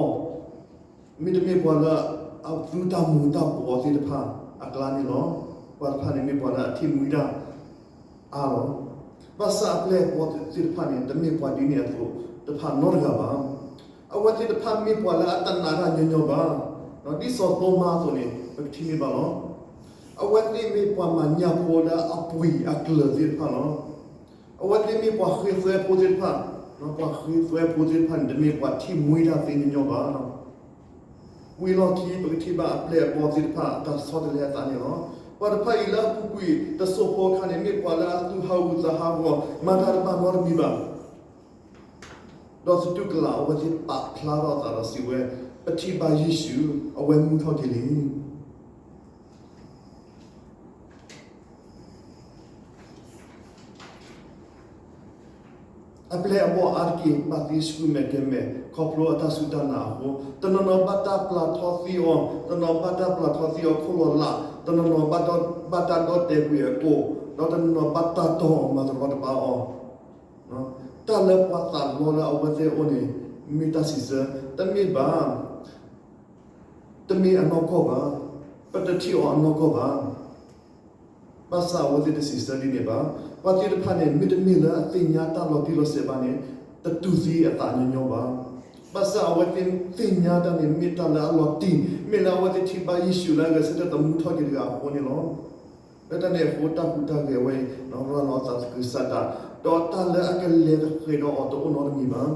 မ့တမ့ၢ်ပှၤလၢအသူတၢ်မူၤတၢ်ဘှီးသ့ၣ်တဖၣ်အကျါန့ၣ်လီၤ. ပှၤတဖၣ်န့ၣ်မ့ၢ်ပှၤလၢအထံၣ်မှံတၢ်အါလီၤ. ဘၣ်ဆၣ်အပျဲၢ်အဘီၣ်သ့ၣ်တဖၣ်န့ၣ် တမ့ၢ်ပှၤဒ်န့ၣ်အသိးတဖၣ်နီတဂၤဘၣ်. အဝဲသ့ၣ်တဖၣ်မ့ၢ်ပှၤလၢအတနာ်တၢ်ညီညီဘၣ်. ဒ်စီၤသိမါအသိးန့ၣ် ပကထံၣ်န့ၢ်ဘၣ်လီၤ. အဝဲသ့ၣ်မ့ၢ်ပှၤမၤညၣ်ဖိလၢအပှံာ်အကျၢၤသ့ၣ်တဖၣ်လီၤ. အဝဲသ့ၣ်မ့ၢ်ပှၤဃ့သွဲဖိသ့ၣ်တဖၣ်, ပှၤဃ့သွဲဖိသ့ၣ်တဖၣ်န့ၣ် တမ့ၢ်ပှၤထံၣ်မှံတၢ်သ့ညီညီဘၣ်. ဝံၤလီၢ်ခံ ပကထံၣ်ဘၣ်အပျဲၢ်အဘီၣ်သ့ၣ်တဖၣ် အတၢ်ဆီတလဲအသးန့ၣ်လီၤ. ပှၤတဖၣ်အံၤလၢအပူၤကွံာ်တစိၢ်ဖိအခါန့ၣ် မ့ၢ်ပှၤလၢအသူၣ်ဟးဂူာ်သးဟးဂီၤ မၤတၢ်တဘၣ်နီတမံၤဘၣ်. ဒီးသတူၢ်ကလာ်အဝဲသ့ၣ်ပာ်ဖျါထီၣ်အသးဒီးစံးဝဲ, ပထံၣ်ဘၣ်ယ့ၣ်ၡူး, အဝဲမူထီၣ်က့ၤလံ. အပျဲၢ်အဘီၣ်အါတက့ၢ် ဘၣ်သံဆူၣ်မဲာ်ကဲၤမဲာ် ခီဖျိအတၢ်စူၢ်တၢ်နာ်အဃိ, တနီၤနီၤဘၣ်တၢ်ပျၢ်ထီသံအီၤ, တနီၤဘၣ်တၢ်ပျၢ်ထီသံအီၤခိၣ်လီၤလး, တနီၤနီၤဘၣ်တၢ်ဒိးတဲာ်ကွံာ်အကိာ်, ဒီးတနီၤနီၤဘၣ်တၢ်တီၢ်အီၤမၤတရီတပါအီၤ. တၢ်လၢပှၤသးလီလၢအဝဲသ့ၣ်အအိၣ်န့ၣ် မ့ၢ်တၢ်စံးဆၢ, တမ့ၢ်ဘၣ် တမ့ၢ်အနီၢ်ကီၢ်ဘၣ်, ပတထံၣ်အီၤအနီၢ်ကီၢ်ဘၣ်. ဘၣ်ဆၣ်အဝဲသ့ၣ်တစံးဆၢဒ်န့ၣ်ဘၣ်. ပှၤသ့ၣ်တဖၣ်န့ၣ် မ့တမ့ၢ်လၢအသ့ၣ်ညါတၢ်လီၤတံၢ်လီၤဆဲးဘၣ်န့ၣ် တတူၢ်သံအသးညီညီဘၣ်. ဘၣ်ဆၣ်အဝဲသ့ၣ်သ့ၣ်ညါတၢ်န့ၣ် မ့ၢ်တၢ်လၢအလီၤတံၢ်, မ့ၢ်လၢအဝဲသ့ၣ်ထံၣ်ဘၣ်ယ့ၣ်ၡူးလၢအဂဲၤဆၢထၢၣ်သမူထီၣ်က့ၤတဂၤအဃိန့ၣ်လီၤ. လၢတၢ်န့ၣ်အဃိ တၢ်ဟူးတၢ်ဂဲၤဝဲအံၤ ရၤလီၤအသးသကုၤဆးဒး, ဒီးတၢ်လၢအကလဲၤတဃဲၤဒီးအီၤတအိၣ်နီတမံၤ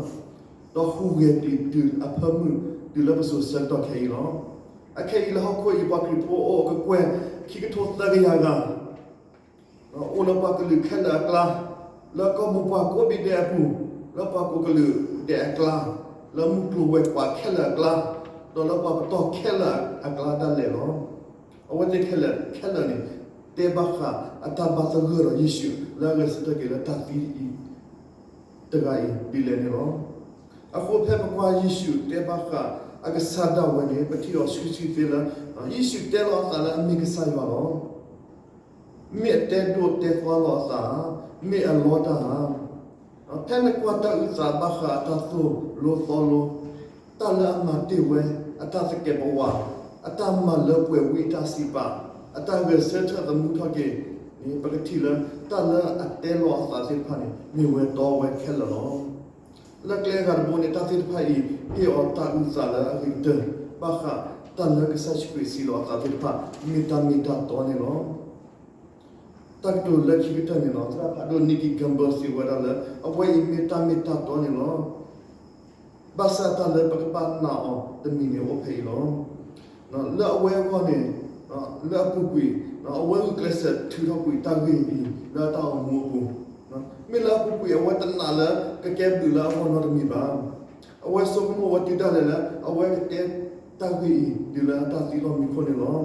ဘၣ်. ဒီးဟူးဂဲၤတ့ၢ်တုၤအဖၢမုၢ် တုၤလၢပစိၤဆၢကတီၢ်ခဲအံၤလီၤ. အခဲအံၤလၢဟီၣ်ခိၣ်အံၤ ပှၤခရံာ်ဖိအိၣ်အကကွဲၢ် ခံကထိသၢကယၤဂၤ အိၣ်လၢပှၤကလုာ်ခဲလၢာ်အကျါ, လၢကီၢ်မိၢ်ပှၢ်ကိးဘ့ၣ်ဒဲးအပူၤ, လၢပှၤကိးကလုာ်ဒဲးအကျါ, လၢမုၢ်ကျိၤဝဲၤကွာ်ခဲလၢာ်အကျါ, ဒီးလၢပှၤပတီၢ်ခဲလၢာ်အကျါဒၣ်လဲာ်လီၤ. အဝဲသ့ၣ်ခဲလၢာ်ခဲလၢာ်န့ၣ် တဲဘၣ်ဃးအတၢ်ဘၣ်သဂၢၢ်ဒီးယ့ၣ်ၡူး လၢအဂဲၤဆၢထၢၣ်က့ၤလၢတၢ်သံအံၤ တဂၤအံၤဒ်လဲၣ်န့ၣ်လီၤ. အဃိဖဲပကွၢ်ယ့ၣ်ၡူးတဲဘၣ်ဃးအကစၢ်ဒၣ်ဝဲန့ၣ် ပထံၣ်အီၤဆှံဆှံသ့လၢ ယ့ၣ်ၡူးတဲလီၤအသးလၢအမ့ၢ်ကစၢ်ယွၤလီၤ. မ့ၢ်အတဲဒိၣ်တဲသွါလီၤအသးဧါ, မ့ၢ်အလီတၢ်ဧါ. ဖဲနကွၢ်တၢ်အုၣ်သးဘၣ်ဃးအတၢ်သိၣ်လိသီလိ, တၢ်လၢအမၤတ့ၢ်ဝဲ, အတၢ်သကဲးပဝး, အတၢ်မၤလၢပှဲၤဝံအတၢ်စံးပာ်, အတၢ်ဂဲၤဆၢထၢၣ်သမူထီၣ်က့ၤန့ၣ် ပကထံၣ်လၢ တၢ်လၢအတဲလီၤအသးသ့ၣ်တဖၣ်န့ၣ် မ့ၢ်ဝဲတီဝဲခဲလၢာ်လီၤ. လၢကျဲအဂၤတဘိန့ၣ် တၢ်သ့ၣ်တဖၣ်အံၤ ဟ့ၣ်အီၤတၢ်အုၣ်သးလၢအဂ့ၤကတၢၢ် ဘၣ်ဃးတၢ်လၢကစၢ်ယ့ၣ်ၡူးခရံာ်စံးလီၤအသးသ့ၣ်တဖၣ် မ့ၢ်တၢ်မ့ၢ်တၢ်တီန့ၣ်လီၤ. တၢ်ကတိၤလၢခံကတၢၢ်န့ၣ်လီၤ. သရၣ်ဖးဒိၣ် Nicky Gumbel စံးဝဲဒၣ်လၢ အဝဲအံၤမ့ၢ်တၢ်မ့ၢ်တၢ်တီန့ၣ်လီၤ. ဘၣ်ဆၣ်တၢ်လၢပကဘၣ်နာ်အီၤတမံၤန့ၣ်အိၣ်ဖဲအံၤလီၤ. လၢအဝဲအဂီၢ်န့ၣ် လၢအပူၤကွံာ် အဝဲဂုာ်ကျဲးစၢးထုးထီၣ်ကွံာ်တၢ်ဂ့ၢ်အံၤ လၢအတၢ်အိၣ်မူအပူၤ, မ့ၢ်လၢအပူၤကွံာ် အဝဲတနာ်လၢကကဲဘျုးလၢအဂီၢ်နီတမံၤဘၣ်. အဝဲဆိကမိၣ်ဝဲတုၤဒၣ်လဲာ်လၢ အဝဲကတဲတၢ်ဂ့ၢ်အံၤ တုၤလၢအတၢ်သံလီၢ်မံခိၣ်န့ၣ်လီၤ.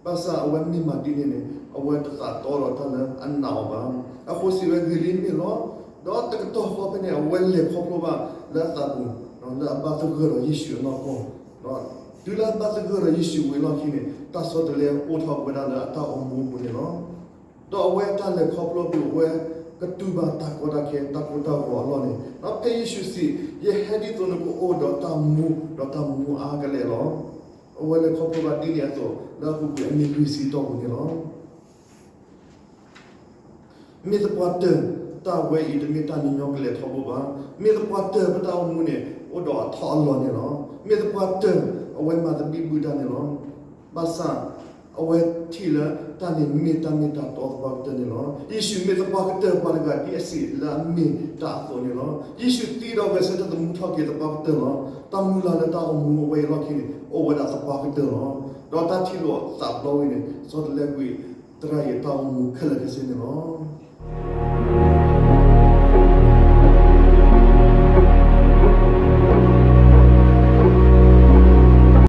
ဘၣ်ဆၣ်အဝဲမ့ၢ်မၤဒ်န့ၣ်န့ၣ် အဝဲတသးတီဒီးတၢ်လၢအနာ်အီၤဘၣ်. အဃိစံးဝဲ ဂ့ၤလံမ့ၢ်လီၤ. ဒီးတကတီၢ်ဃီဖဲန့ၣ် အဝဲလဲၤခီဖျိဘၣ်လၢအသးပူၤ လၢအဘၣ်သဂၢၢ်ဒီးယ့ၣ်ၡူးအနီၢ်ကီၢ်, တုၤလၢအဘၣ်သဂၢၢ်ဒီးယ့ၣ်ၡူးဝံၤအလီၢ်ခံန့ၣ် တၢ်ဆီတလဲအိၣ်ထီၣ်ဝဲဒၣ်လၢအတၢ်အိၣ်မူအပူၤန့ၣ်လီၤ. ဒီးအဝဲတၢ်လဲၤခီဖျိအပူၤ အဝဲကတူၢ်ဘၣ်တၢ်ကီတၢ်ခဲ တၢ်ကိၢ်တၢ်ဂီၤအလီၢ်န့ၣ် ဒီးဖဲယ့ၣ်ၡူးစံး ယဟဲဒ်သိးနကအိၣ်ဒီးတၢ်မူ ဒီးတၢ်မူအါကလဲာ်လီၤ. အဝဲလဲၤခီဖျိဘၣ်ဒ်န့ၣ်အသိး လၢအပူၤကွံာ်အနံၣ်လွံၢ်ဆံတီၢ်ပူၤန့ၣ်လီၤ. မ့ၢ်သပှၢ်တၢၢ် တၢ်ဝဲအံၤတမ့ၢ်တၢ်ညီညီကလဲာ်ထီဘိဘၣ်. မ့ၢ်သပှၢ်တၢၢ်ပတၢ်အိၣ်မူန့ၣ် အိၣ်ဒီးအထီအလီၤန့ၣ်လီၤ. မ့ၢ်သပှၢ်တၢၢ် အဝဲမၤသဘံၣ်ဘုၣ်တၢ်န့ၣ်လီၤ. ဘၣ်ဆၣ် အဝဲထံၣ်လၢတၢ်န့ၣ်မ့ၢ်တၢ်မ့ၢ်တၢ်တီသပှၢ်ကတၢၢ်န့ၣ်လီၤ. ယ့ၣ်ၡူးမ့ၢ်သပှၢ်ကတၢၢ်ပှၤတဂၤဒ်အစံးလၢအမ့ၢ်တၢ်အသိးန့ၣ်လီၤ. ယ့ၣ်ၡူးသံဒီးဂဲၤဆၢထၢၣ်သမူထီၣ်က့ၤသပှၢ်ကတၢၢ်လီၤ. တၢ်မုၢ်လၢ်လၢတၢ်အိၣ်မူအဝဲအံၤအလီၢ်ခံန့ၣ် အိၣ်ဝဲဒၣ်သပှၢ်ကတၢၢ်လီၤ. ဒီးတၢ်ထံၣ်လိာ်သးဘျီဝဲန့ၣ် ဆီတလဲကွံာ်သရၣ်အံၤအတၢ်အိၣ်မူခဲလၢာ်ခဲဆ့န့ၣ်လီၤ.